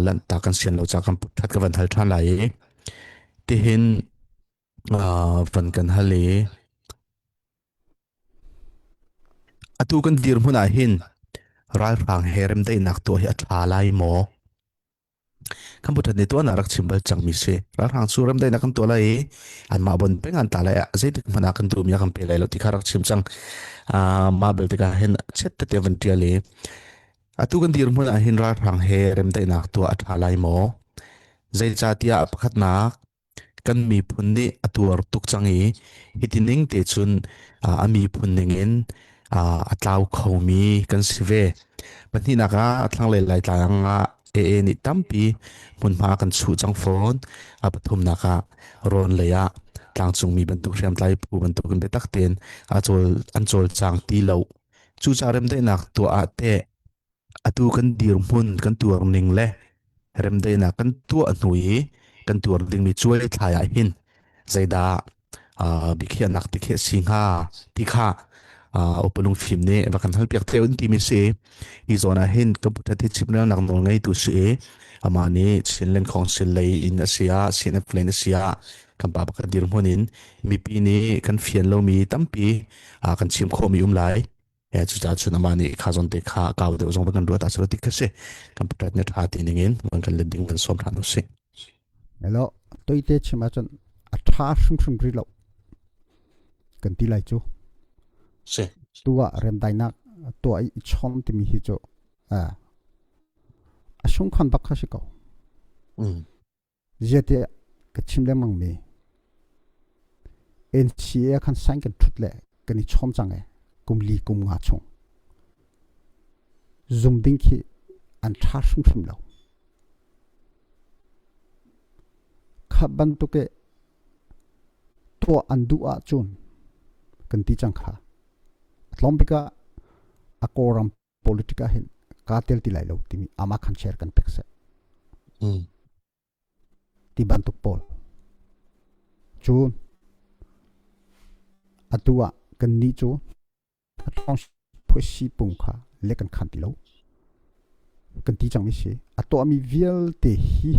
lanhtak kan sian lo caah kan put that ka van hal ṭhan lai i tihin van kan hal i Atu kan dirhmun ah hin ralhrang he remdaihnak tuah hi a ṭha lai maw? Kan pu nih tuan ah rak chim bal cangmi si. Ralhrang cu remdaihnak kan tuah lai i anmah bon peng an tla lai ah zeitik hmanh ah kan duhmi a kan pe lai lo ti kha rak chim cang. Mah bel tikah hin chiat tete van ṭial i atu kan dirhmun ah hin ralhrang he remdaihnak tuah a ṭha lai maw? Zeicahtiah pakhatnak Kan miphun nih a tuar tuk cang i hiti ning te cun a miphun ningin a tlau khomi kan si ve. Pahnihnak ah a thlanglei Laitlang ah AA nih tampi hmunhma a kan chuh cang fawn. A pathumnak ah rawn lei ah tlangcungmi bantuk hriamtlai phu bantukin biatak tein a cawl, an cawlcang ti lo. Cucaah remdaihnak tuah ah teh Atu kan dirhmun kan tuar ning le remdaihnak kan tuah hnu i kan tuar dingmi cuai thlai ah hin zeidah biakhiahnak ti khi a si hnga ti kha upa lungfim nih va kan halpiak theo in timi si. Hi zawn ah hin ka pu hi chimrelnak nawl ngeitu si i amah nih Chinland Council lei in a si ah CNF lei in a si ah kan pa pakhat dirhmun in mipi nih kan fian lomi tampi kan chim khawhmi um lai. Cucaah cun amah nih kha zawn te kha kau deuh zong kan ruat ah ti kha si kan patrat ne tha ti ning in van kan let ding van som than usih. Hello, toite chim ahcun a tha hrimhrim ri lo kan ti lai cu. Si. Tu ah remdainak tuah i chom timi hi cu a sungkhan bak kha si ko. Ziah ka chim lengmang mi NCA khan sign kan ṭhut le kan i chawm cang e kum li kum nga chung zum ding khi an ṭha hrimhrim lo. Kha bantuk e tuah an duh ahcun kan ti cang kha. A tlawm bik ah a Kawlram politic ah hin kaa tel ti lai lo timi ama khan share kan pek seh. Ti bantuk pawl. Cun atu ah kan nih cu phuasi pung kha le kan khan ti lo. Kan ti cang mi si. A tuahmi vialte hi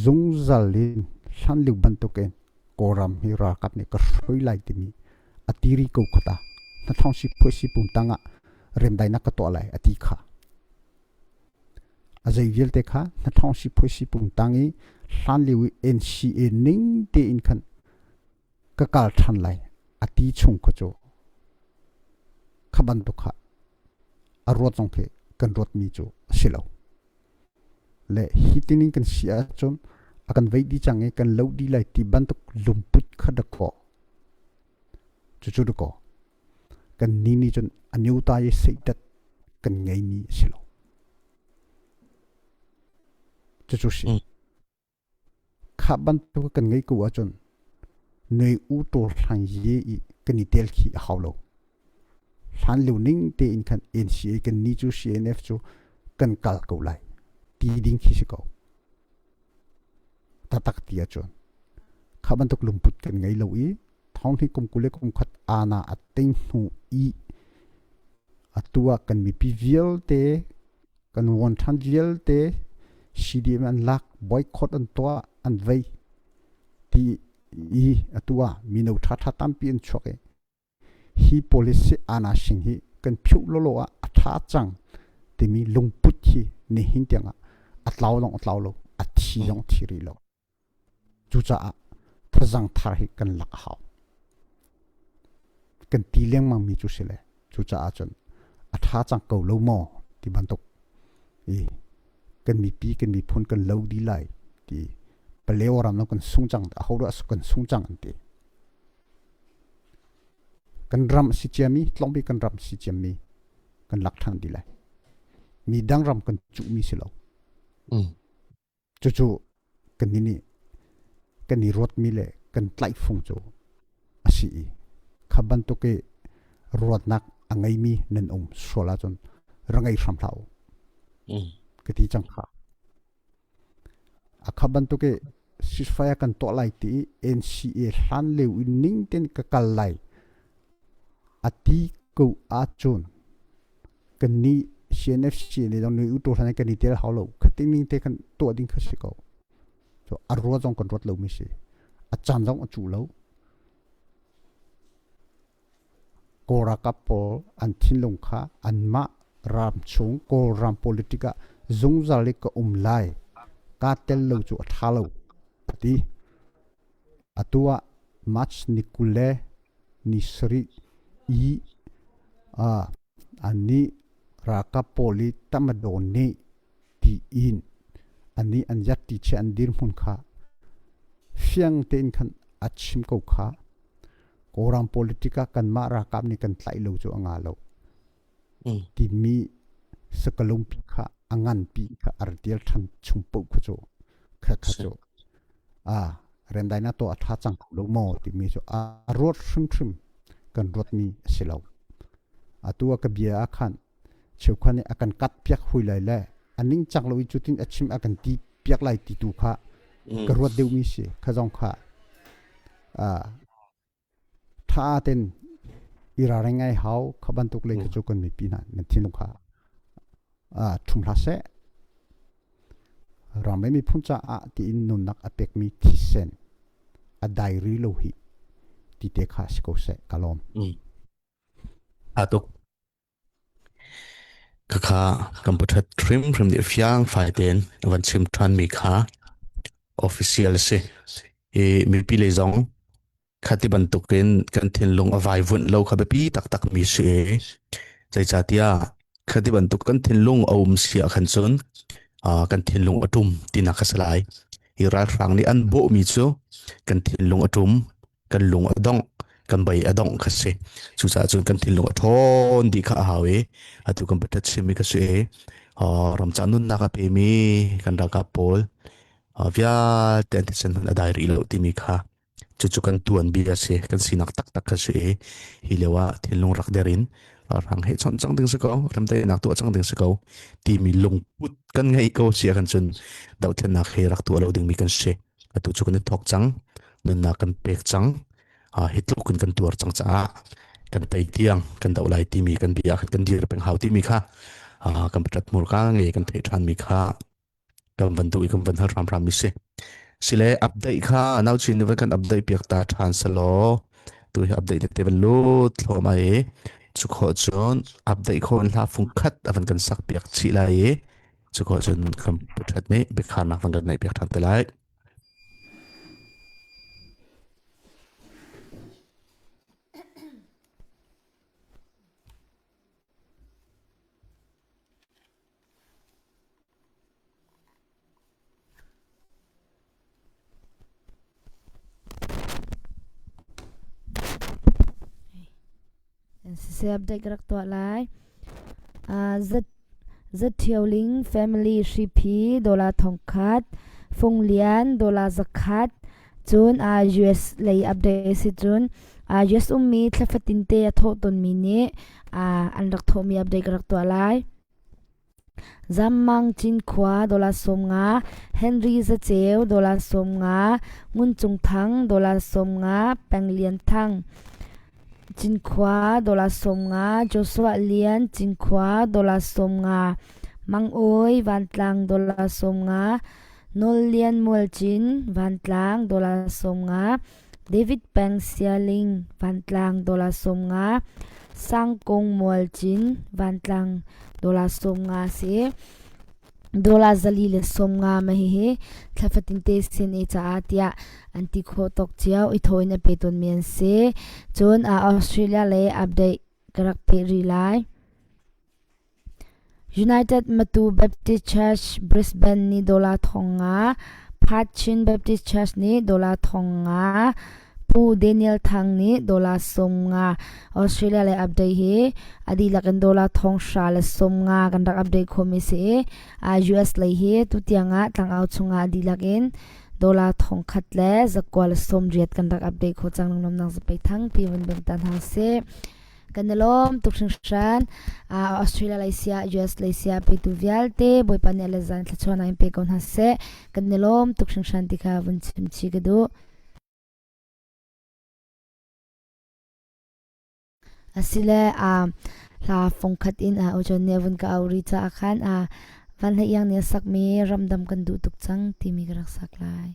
zungzal in hlan liu bantukin Kawlram hi ralkap nih ka hroi lai timi a tiri ko khata hnathawng si phuasi pung tangah remdainak ka tuah lai a ti kha a zei vialte kha hnathawng si phuasi pung tang i hlan lio i NCA ning tein khan ka kal ṭhan lai a ti chung kha cu kha bantuk kha a ruat zong khi kan ruatmi cu a si lo. Le hi tinin kan si ahcun a kan vei dih cang i kan lo dih lai ti bantuk lungput kha dakaw. Cucu dakaw. Kan ni nih cun a nyuta i seitat kan ngeimi a si lo. Cucu si. Kha bantuk kan ngei ko ahcun noi u ṭawl hlan ye i kan i tel khi a hau lo. Hlan lio ning tein khan NCA kan ni cu CNF cu kan kal ko lai ti ding khi si ko. Tatak ti ahcun kha bantuk lungput kan ngei lo i 20 hi kum 20 le kum khat ana a tei hnu i atu ah kan mipi vialte kan won ṭhan vialte CDM an lak boycott an tuah an vei ti i atu ah mino ṭhaṭha tampi an chuak i hi policy ana sing hi kan phiuh lawlaw ah a ṭha cang timi lungput hi nihin tiangah a tlau zong a tlau lo a thi zong a thi rih lo. Cucaah thazang thar hi kan lak a hau. Kan ti lengmang mi cu si le cucaah cun a ṭha cang ko lo maw ti bantuk i kan mipi kan miphun kan lo dih lai ti Paleo ram kan sung cang aho dah kan sung cang an ti. Kan ram a si ciami tlawngbi kan ram si ciami kan lak ṭhan dih lai. Mi dang ram kan cuhmi si lo. Cucu kan nih kan i ruatmi le kan tlaihfung cu a si i kha bantuk i ruatnak a ngeimi nan um sual ahcun ra ngei hram hlah u. Ka ti cang kha. A kha bantuk i ceasefire kan tuah lai ti i NCA hlan lio in ning tein ka kal lai a ti ko ahcun kannih CNFC nih zong nui utu hlan kan i tel hau lo khating ning te kan tuah ding kha si ko so a ruat zong kan ruat lo mi si a caan zong a cu lo Kawlralkap pawl an thinlung kha anmah ram chung Kawlram politic ah zungzal i ka um lai kaa tel lo cu a ṭha lo a ti. Atu ah March ni 20 le ni sarih i annih ralkap pawl i Tamadon nih tiin annih an yatti chia an dirhmun kha fiang tein khan a chim ko kha. Kawlram politic ah kanmah ralkap nih kan tlaih lo cu a nga lo. Timi sakalungpi kha a nganpi kha a ra tial ṭhan chung paoh kha cu kha kha cu a remdainak tuah a ṭha cang ko lo maw timi cu a ruat hrimhrim kan ruatmi a si lo. Atu ah ka bia ah khan cheukhat nih a kan kat piak hui lai le a ningcang lo i cutin a chim a kan ti piak lai ti tu kha ka ruat deuhmi si kha zong kha ṭha ten i ralring ngai hau kha bantuk lei kha cu kan mipi hna nan thinlung kha ṭhum hlah seh ram le miphun caah tiin nunnak a pekmi thisen a dai ri lo hi ti te kha si ko seh ka lawm. A tuk. Khakha kan pu-ṭhat hrimhrim nih fiangfai tein van chim ṭhanmi kha official a si. I mipi lei zong khati bantukin kan thinlung a vaivuanh lo kha biapi taktakmi si i zeicahtiah khati bantuk kan thinlung a um si ah khan cun kan thinlung a ṭum tinak kha si lai. Hi ralhrang nih an bawhmi cu kan thinlung a ṭum kan lung a dongh kan bei a dongh kha si cucaah cun kan thinlung a ṭhawn dih kha a hau i atu kan pathat chimmi kha si i ramca nunnak a pemi kan ralkap pawl vialte an thisen hmanh a dai rih lo timi kha cucu kan tuanbia si kan sinak taktak kha si i hi lio ah thinlung rak der in rang he chawnh cang ding si ko remdaihnak tuah cang ding si ko timi lungput kan ngei ko si ah kan cun dohthlennak he rak tuah lo dingmi kan si atu cu kan i thawk cang nunnak kan pek cang hi tluk in kan tuar cang caah kan tei tiang kan doh lai timi kan bia kan dir peng hau timi kha kan patrat murka nge kan theih ṭhan mi kha kan van duh i kan van hal hramhram mi si sile update kha nau chin ni van kan update piak ta ṭhan selaw tu hi update te van lut thlawm ai cu kho cun update kho an hla fung khat avan kan sak piak chih lai i cu kho cun kan puthat nih biakharnak van kan neih piak ṭhan te lai. Siseh update ka rak tuah lai. Zatthioling family hriphi dollar thongkhat, Funglian dollar zakhat, cun US lei update si cun US ummi thla fatin te a thawh tawnmi nih an rak thawhmi update ka rak tuah lai. Zammang Cinkhua dollar 50, Henry Zaceu dollar 50, Ngun Cung Thang dollar 50, Peng Lian Thang Cinkhua dollar 50, Joshua Lian Cinkhua dollar 50, Mang Awi Vantlang dollar 50, Nawl Lian Mualcin Vantlang dollar 50, David Peng Sialing Vantlang dollar 50, Sangkung Mualcin Vantlang dollar 50 si. Dollar 450 ma hihi thla fatin te sin e caah tiah an ti khawh tawk cio i thaw in a pe tawnmi an si. Cun Australia le update ka rak peh rih lai. United Matu Baptist Church Brisbane nih dollar 5,000, Perth Chin Baptist Church nih dollar 5,000, Pu Daniel Thang nih dollar 50. Australia le update hi a dihlak in dollar 150 kan rak update khomi si i US lei hi tutiang ah tlangau chungah a dihlak in dollar 1,180 kan rak update kho cang. Lungnomnak zapei thang pi vun beng ta hna sih. Kan i lawm tuk hringhran. Australia lei siah, US lei siah petu vialte Bawipa nih a le zan thluachuahnak in pe ko hna seh. Kan i lawm tuk hringhran ti kha vun chim chih ka duh. Asile hla fungkhat in Ujon nih a vun ka auh rih caah khan Van Hlei Iang nih a sakmi Ramdam kan duh tuk cang timi ka rak sak lai.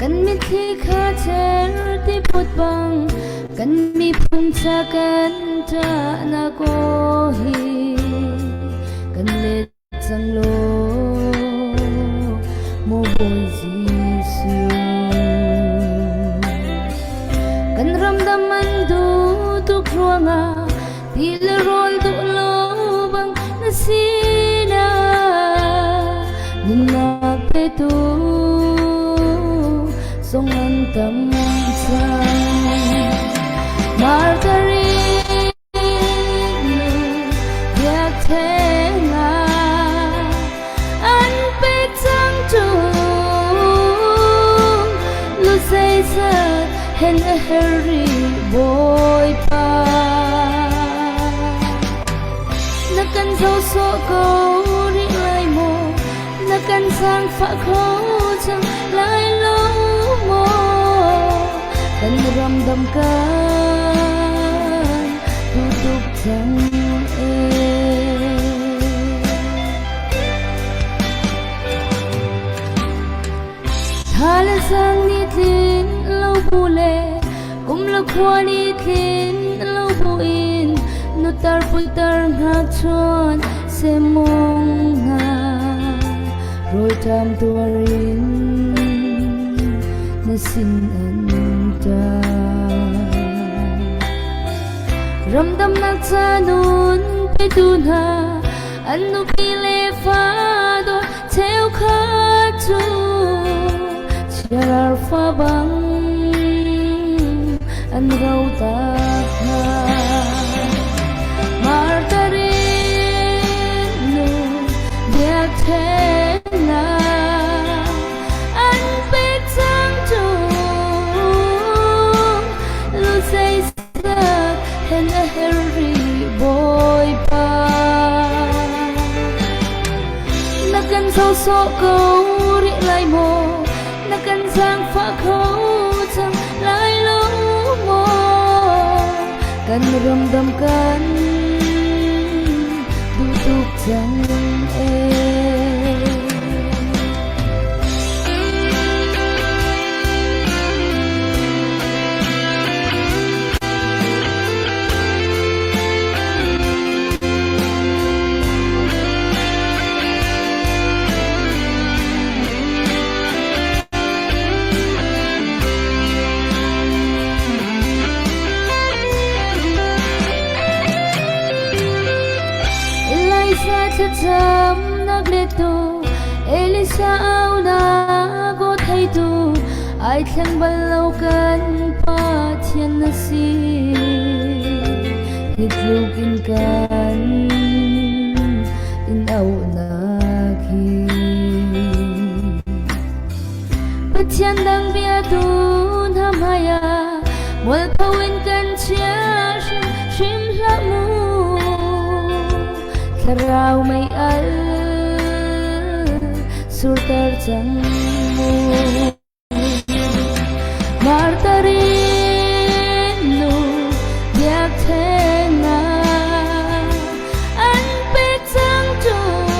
Kan mitthli kha cer ti put bang kan miphun ca kan ṭahnak aw hi kan let cang law maw Bawi Jesuh. Kan ramdam an duh tuk ruangah ti le rawl duh lo bang na sinah nunnak petu zong an tam cang. Margaret nu biakṭheng ah an pek cang ṭung lu zeizat hen a her rih Bawipa. Na kan zoh sawh ko rih lai maw? Na kan zaangfah kho cang lai lo maw? Kan ramdam kan tutup cang ee. Thla le sang ni tlin lo bu le kum le khua ni tlin lo bu in nutar putar hna chuan semong hna rawlṭam tuar in na sin an ta. Ramdamnak ca nun petu hna an nupi le fa dawt cheukhat cu chiarar fa bang an ro tak hna. Martarin nu biakṭheng ah an pek cang ṭung lu zeizat hen a her rih Bawipa. Na kan zoh sawh ko rih lai maw? Na kan zaangfah kho cang lai lo maw? Kan ramdam kan duh tuk cang ee. Elisa aunak aw theitu ai thleng bal lo kan Pathian na si. Hi tluk in kan in auhnak hi. Pathian dang biatu hna hmai ah mualpho in kan chia hrim hrim hlah mu. Thlarau mei al surter cang mu. Marta rinnu biakṭheng ah an pek cang ṭung.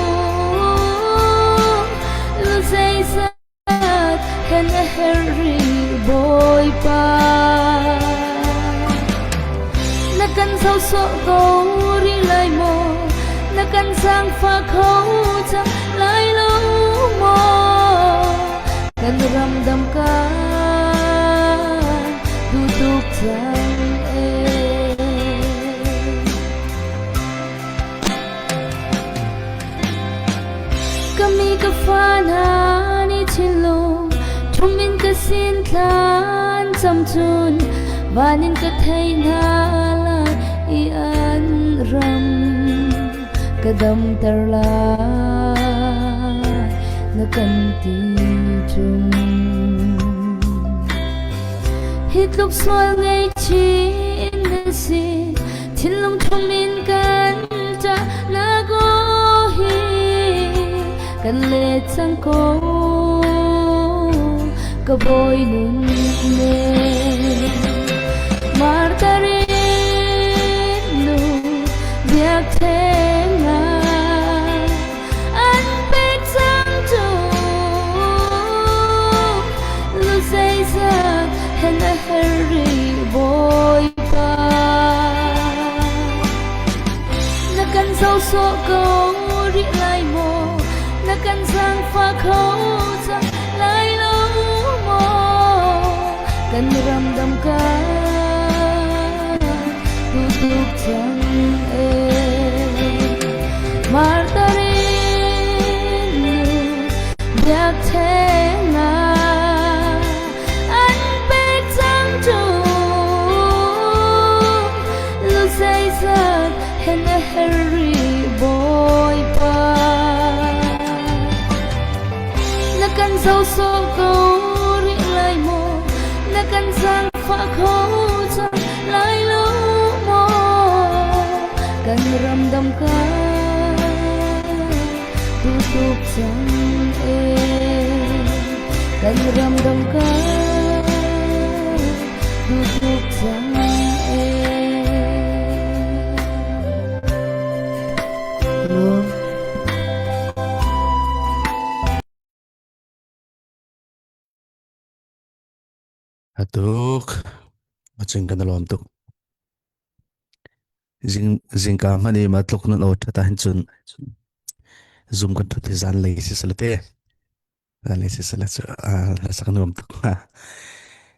Lu zeizat hen a herh rih Bawipa. Na kan zoh sawh ko rih lai maw? Na kan zaangfah kho cang lai lo maw? Kan ram dam kan duh tuk cang ee. Ka mi ka fa hna nih thinlung ṭhum in ka sin thlan cam cun van in ka thei hna lai i an ram ka damter lai na kan ti ṭung. Hi tluk sual ngaihchih na si thinlung ṭhum in kan ṭah na go hi kan let cang ko ka bawi nun ne Martarin nu biakṭheng ah an pek cang cu lu zeizat hen a her rih Bawipa. Na kan zoh sawh ko rih lai maw? Na kan zaangfah kho cang lai lo maw? Kan ramdam kan duh tuk cang ee. Marta rinnu biakṭheng ah an pek cang cu lu zeizat hen a her rih Bawipa. Na kan zoh sawh ko rih lai maw? Na kan zaangfah kho cang lai lo maw? Kan ramdam kan duh tuk cang ee. Kan ramdam kan duh tuk cang ee. Hello. Atuk acing kan lawm tuk. Zing zingka hmanh i ma tluk nan aw ṭhat ahhin cun zum kan ṭhut hi zan lei si sala te. Zan lei si sala cu hlasak nuam tuk hnga.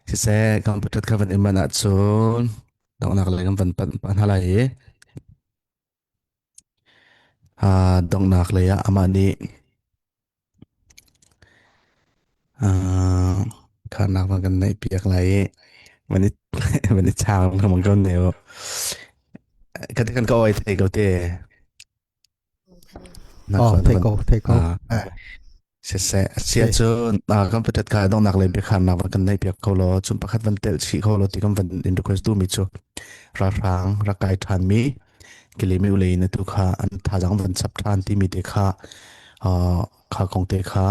Siseh kan pathat kha van iman ahcun donghnak lei kan van panh pah hna lai i donghnak lei ah amah nih kharnak van kan neih piak lai i van i van i chang lengmang ko ne u. Ka kan ka oi thei ko te. Na Oh, kho thei van ko, thei ko. Eh, siseh sia si. cun kan patat kha donghnak lei biakharnak van kan neih piak kho law cun pakhat van telh chih kho law ti kan van in request duhmi cu ralhrang rak kai ṭhan mi kilimi ulei na tu kha an thazang van chap ṭhan timi te kha kha kong te kha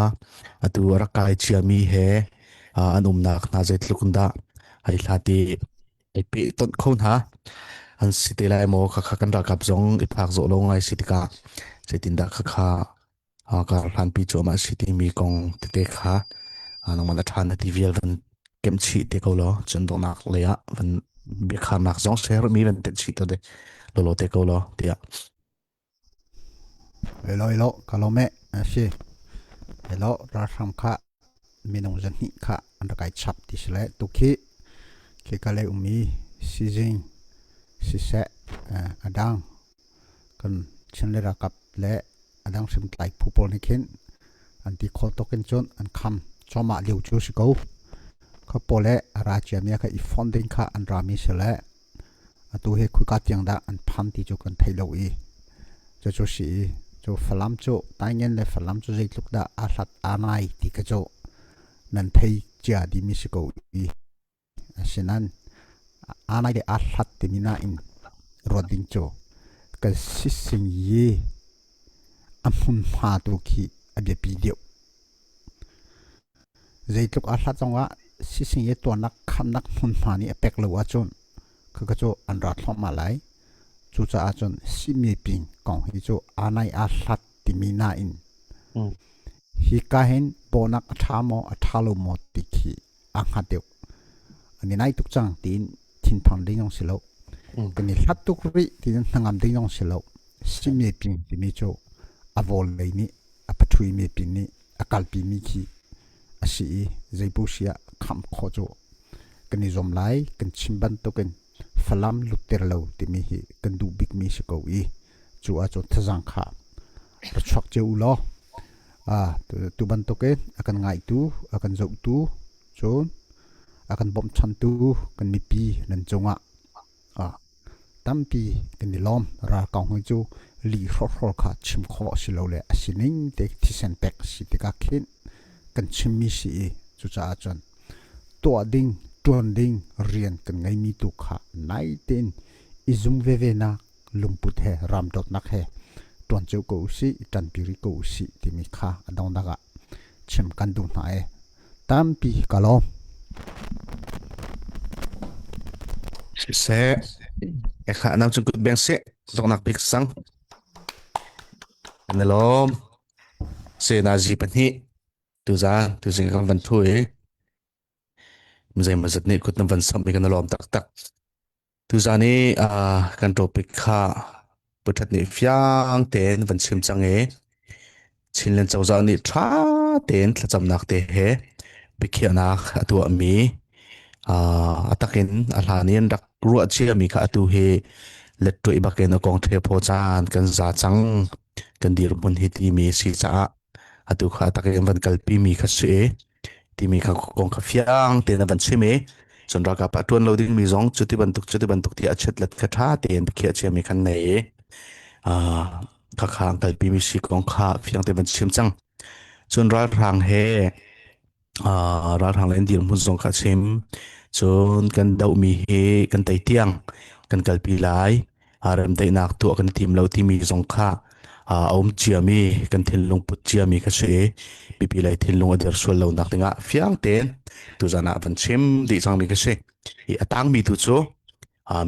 atu rak kai ciami he an umnak hna zeitluk in dah ai hla ti ai pe ton kho hna an si te lai maw kha kha kan ralkap zong i phak zawh lo ngai si tikah zeitindah kha kha kar hlanpi cuahmah si timi kong tete kha nangmah na ṭha na ti vial van kemh chih te ko law cun donghnak lei ah van biakharnak zong share mi van telh chih te lawlaw te ko law tiah. Elo elo kalome si elo ralhrang kha minung zahnih kha an rak kai chap ti si le tukhi khi ka le umi sizing siseh adang kan Chin le ralkap le a dang hriamtlai phu pawl nih khin An ti khawh tawk in cun an kham cuahmah lio cu si ko. Kha pawl le a ra ciami kha i fonh ding kha an rami si le atu hi khuika tiang dah an phan ti cu kan thei lo i cucu si i cu Falam cu Taingen le Falam cu zeitluk dah aa hlat aa nai ti kha cu nan thei cia dimi si ko i asinain aa nai le aa hlat timi nain ruat ding cu kan sising i a hmunhma tu khi a biapi deuh. Zeitluk aa hlat zongah sising i tuahnak khamnak hmunhma nih a pek lo ahcun khakha cu an ra thluahmah lai. Cucaah cun simi ping kong hi cu aa nai aa hlat timi nain hika hin bawhnak a ṭha maw a ṭha lo maw ti khi aa hngat deuh. An i nai tuk cang tiin thinphang ding zong si lo. Kan i hlat tuk rih tiin hnangam ding zong si lo. Simi ping timi cu a vawlei nih a pathuimi pin nih a kalpimi khi a si i zeibu si ah khamh khawh cu kan i zuam lai. Kan chim bantukin Falam lutter lo timi hi kan duh bikmi si ko i cu ahcun thazaang kha ra chuak cio u law tu bantukin a kan ngaitu a kan zohtu cun a kan bawmchantu kan mipi nan cungah Tampi kan i lawm. Ralkap hi cu lih hrawkhrol kha chim khawh a si lo le a sining te thisen pek a si tikah khin kan chimmi si i cucaah cun tuah ding, ṭuan ding rian kan ngeimi tu kha nai tein i zum veve nak lungput he ram dawtnak he ṭuan cio ko usih, ṭanpi rih ko usih timi kha a dongnak ah chim kan duh hna i tampi ka lawm. Siseh, ekha nang cung kut beng seh, zoknak bik sang. An lawm. Se na zi pahnih tuzan tuzing kan van thu i mizei mazat nih kut nan van samh i kan lawm taktak. Tuzan i kan topic kha Puthat nih fiang tein van chim cang i Chinland cozah nih ṭha tein thlacamnak te he biakhiahnak a tuahmi a takin a hlan in rak ruah ciami kha atu hi lettuih bakin a kong ṭhephaw caan kan za cang kan dirhmun hi timi si caah atu kha a takin van kalpi mi kha si i timi kha kong kha fiang tein a van chim i cun ralkap ah ṭuan lo dingmi zong cuti bantuk cuti bantuk ti a chetlet kha ṭha tein khiah ciami khan nei i khakha an kalpi mi si kong kha fiang tein van chim cang. Cun ralhrang he ralhrang le an dirhmun zong kha chim. Cun kan dohmi hi kan tei tiang kan kalpi lai. Remdaihnak tuah kan tim lo timi zong kha a um ciami kan thinlung put ciami kha si i mipi lei thinlung a der sual lo nak dingah fiang tein tuzan ah van chim dih cangmi kha si. I a tangmi tu cu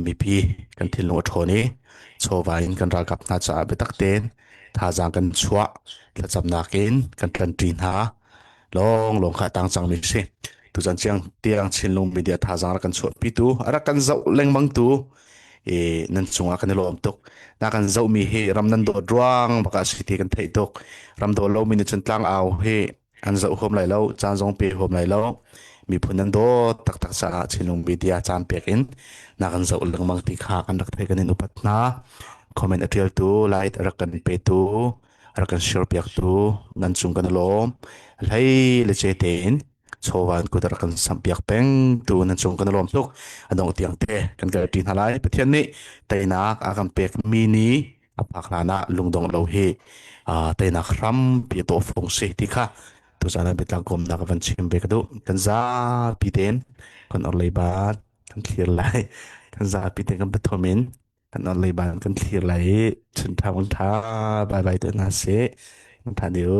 mipi kan thinlung a ṭhawn i chawva in kan ralkap hna caah biatak tein thazaang kan chuah thlacamnak in kan ṭanṭi hna lawng lawng kha a tang cangmi si. Tuzan chiang tiang Chinlung media thazaang rak kan chuahpitu a rak kan zoh lengmang tu i nan cungah kan i lawm tuk. Na kan zohmi hi ram nan dawt ruang baka si ti kan theih tuk. Ram daw lomi nih cun tlang au hi an zoh huam lai lo, caan zong pe huam lai lo. Miphun nan dawt taktak caah Chinlung media caan pek in na kan zoh lengmang ti kha kan rak thei kan in upat hna. Comment a ṭialtu, like a rak kan petu, a rak kan share piaktu nan cung kan i lawm. Hlei le ce tein chawvan kut a rak kan samh piak peng tu nan cung kan i lawm tuk. A dongh tiang te kan kalṭi hna lai. Pathian nih teinak a kan pek mi ni a phak hlan ah lungdong lo hi teinak hrampi a tawhfung si ti kha tuzan ah biatlang kawmnak van chim ve ka duh. Kan zapi tein kan orhlei ban kan thlir lai. Kan zapi tein kan pathum in kan orhlei ban kan thlir lai i chun tha mangtha bye bye te hna sih. Mangtha deu.